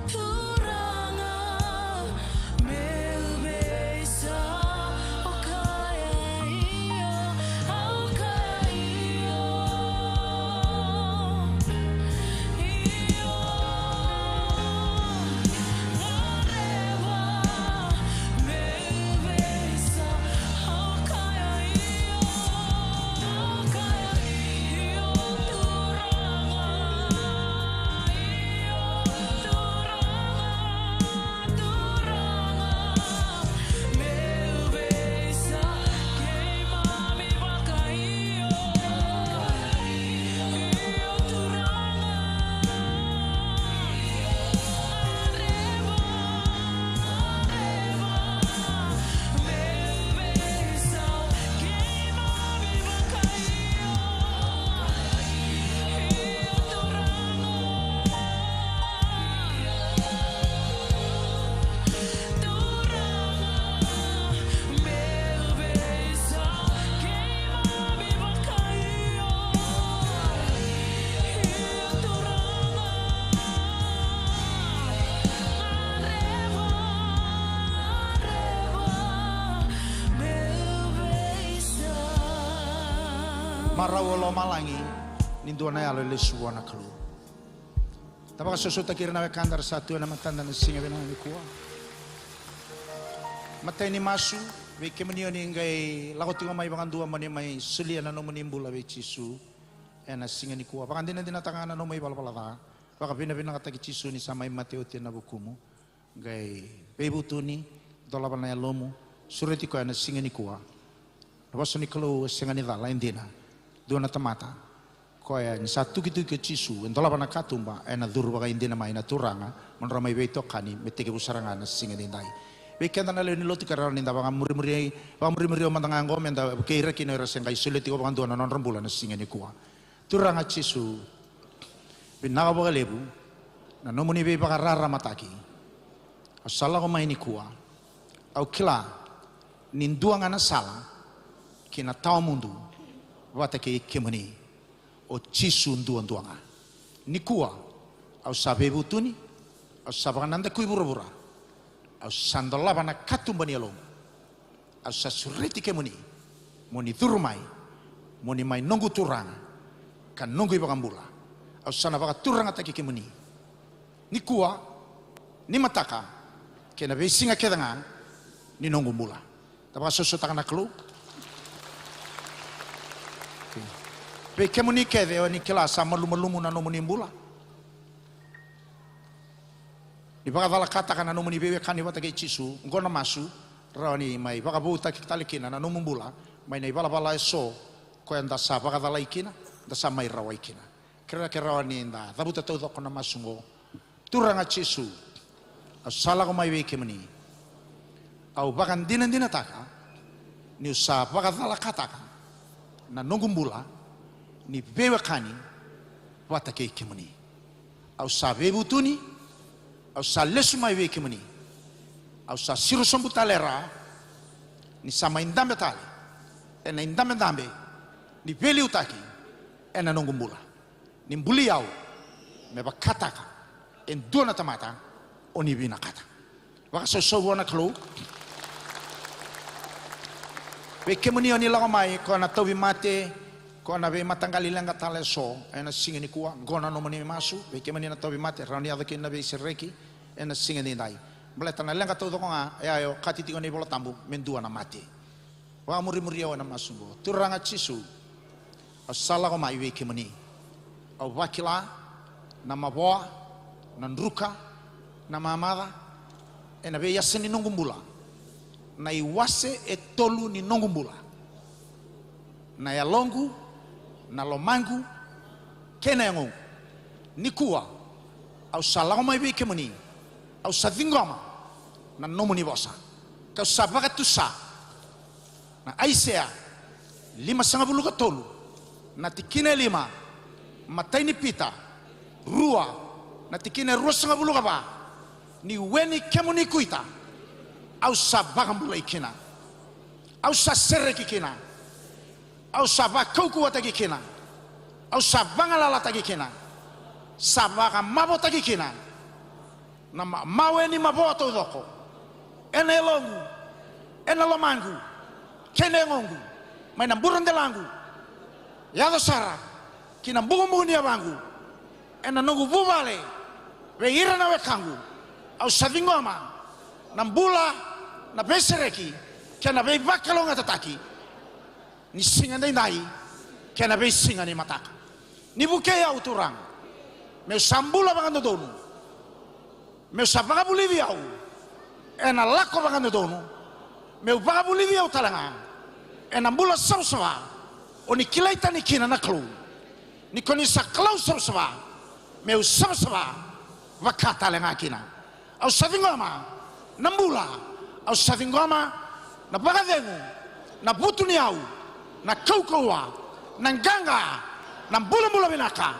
Turaga, meu veisau. Au kaya io, au kaya io, io. Marau o lomalagi ni dua na yalo e lesu vua na Kalou. Da vakasosomitaki ira na wekada era sa tu ena matada na siga vinaka nikua. Matai ni masu, vei kemuni o ni qai lako tiko mai vakadua mo ni mai solia na nomuni bula vei Jisu ena siga nikua. Vakadinadinataka ga na nomu ivalavala ca. Vakavinavinakataki Jisu ni sa mai mate oti ena vukumu. Qai veivutuni, dolava na yalomu, sureti koya ena siga nikua. Na vosa ni Kalou e sega ni cala, e dina. Dua na tamata koya ni sa tukituki o Jisu, e dolava na katuba, ena curu vakaidina mai na Turaga, mo drau mai veitokani, me tekivu sara ga na siga edaidai. Vei keda na lewe ni lotu, kerea ni da vakamurimuri, vakamurimuri au mada ga oqo, me da vukei ira kina era se qai solia tiko vakadua na nodra bula na siga nikua. Turaga Jisu, vinaka vakalevu na nomuni veivakararamataki. Au sa lako mai nikua. Au kila ni dua ga na sala ki na tawa mudu vata kei kemuni, o Jisu duadua ga. Nikua, au sa veivutuni, au sa vakanadakui vuravura, au sa dolava na katuba ni yalomu. Au sa sureti kemuni mo ni curu mai, mo ni mai noqu Turaga ka noqu iVakabula. Au sa na vakaturagataki kemuni nikua, ni mataka, kei na veisiga kece ga ni noqu bula. Da vakasosomitaka na Kalou. Vei kemuni kece o ni kila sa malumalumu na nomuni bula, ni vakacalakataka na nomuni veiwekani vata kei Jisu, oqo na masu, rawa ni mai vakavoutaki tale kina na nomu bula mai na ivalavala eso koya da sa vakacalai kina, da sa mai rawai kina. Kerea, ke rawa ni da cavuta taucoko na masu oqo. Turaga Jisu, au sa lako mai vei kemuni. Au vakadinadinataka niu sa vakacalakataka na noqu bula ni veiwekani vata kei kemuni. Au sa veivutuni, au sa lesu mai vei kemuni. Au sa siro sobu tale e ra, ni sa mai dabe tale ena idabedabe ni veiliutaki ena noqu bula. Ni buli au me vakataka e dua na tamata o ni vinakata. Vakasausau vua na Kalou. Vei kemuni o ni lako mai, ko na tauvimate, ko na veimataqali leqa tale eso ena siga nikua, qo na nomuni masu. Vei kemuni na tauvimate, rawa ni yaco kina na veisereki ena siga nidai. Baleta na leqa taucoko ga e a okati tiko ena iVolatabu me dua na mate. Vakamurimuri au ena masu oqo. Turaga Jisu, au sa lako mai vei kemuni. Au vakila na mavoa, na druka, na mamaca ena veiyasa ni noqu bula, na iwase e tolu ni noqu bula, na yaloqu, na lomaqu, kei na yagoqu. Nikua au sa lako mai vei kemuni. Au sa ciqoma na nomuni vosa, kau sa vakatusa na Aisea limasagavulu ka tolu, na tikina e lima, matai ni Pita rua, na tikina e ruasagavulu ka va, ni we ni kemuni kuita au sa vakabulai kina, au sa sereki kina, au sa vakaukauwataki kina, au sa vagalalataki kina, sa vakamavotaki kina na ma-, mawe ni mavoa taucoko ena yaloqu, ena lomaqu, kei na yagoqu, mai na buradelaqu yaco sara ki na bukubuku ni yavaqu, ena noqu vuvale vei ira na wekaqu. Au sa ciqoma na bula, na veisereki kei na veivakalougatataki ni siga daidai kei na veisiga ni mataka. Ni vukei au Turaga meu sa bula vakadodonu, meu sa vakavulici au ena lako vakadodonu, meu vakavulici au tale ga ena bula savasava o ni kilai tani kina na Kalou. Ni ko ni sa Kalou savasava, meu savasava vaka tale ga kina. Au sa ciqoma na bula, au sa ciqoma na vakacegu, na vutuniyau, na kaukauwa, na qaqa, na bulabula vinaka,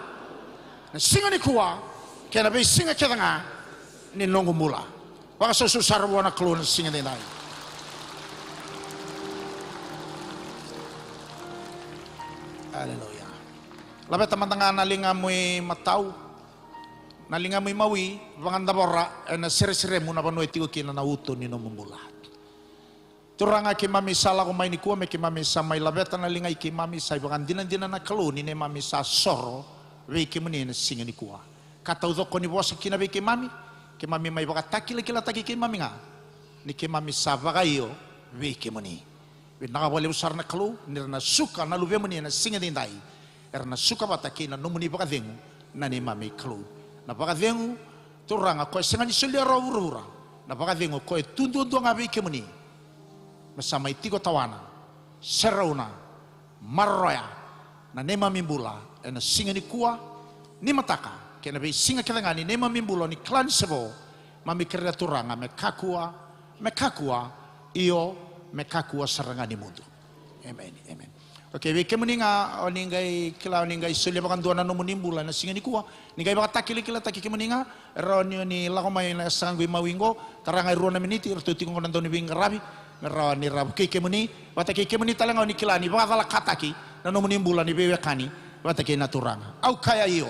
na siga nikua kei na veisiga kece ga ni noqu bula. Vakasausau sara vua na Kalou na siga daidai. Aleluya. Laveta mada ga na ligamu imatau, na ligamu imawi, vakadavora ena sereseremu na vanua e tiko kina na uto ni nomu bula. Turaga, keimami sa lako mai nikua me keimami sa mai laveta na ligai keimami, sa ivakadinadina na Kalou ni neimami sa soro vei kemuni ena siga nikua. Ka taucoko ni vosa kina vei keimami, keimami mai vakatakilakilataki keimami ga ni keimami sa vakaio vei kemuni. Vinaka vakalevu sara na Kalou ni ra na suka na luvemuni ena siga edaidai, era na suka vata kei na nomuni vakacegu, na neimami Kalou. Na vakacegu, Turaga, koya sega ni solia rawa vuravura, na vakacegu koya e tu duadua ga vei kemuni, me sa mai tiko tawana, serauna, maroroya na neimami bula ena siga nikua, nimataka kei na veisiga kece ga ni neimami bula ni kila ni se vo. Mami kerea, Turaga, me kakua, me kakua, io, me kakua sara ga ni mudu. Emeni, emeni. Okei, vei kemuni ga o ni qai kila, o ni qai solia vakadua na nomuni bula ena siga nikua, ni qai vakatakilakilataki kemuni ga, e rawa ni o ni lako mai na yasaqu i Maui qo, tara ga e rua na miniti, ratou tiko qo na dauniveiqaravi, me rawa ni ra vukei kemuni, vata kei kemuni tale ga o ni kila ni vakacalakataki na nomuni bula ni veiwekani vata kei na Turaga. Au kaya io.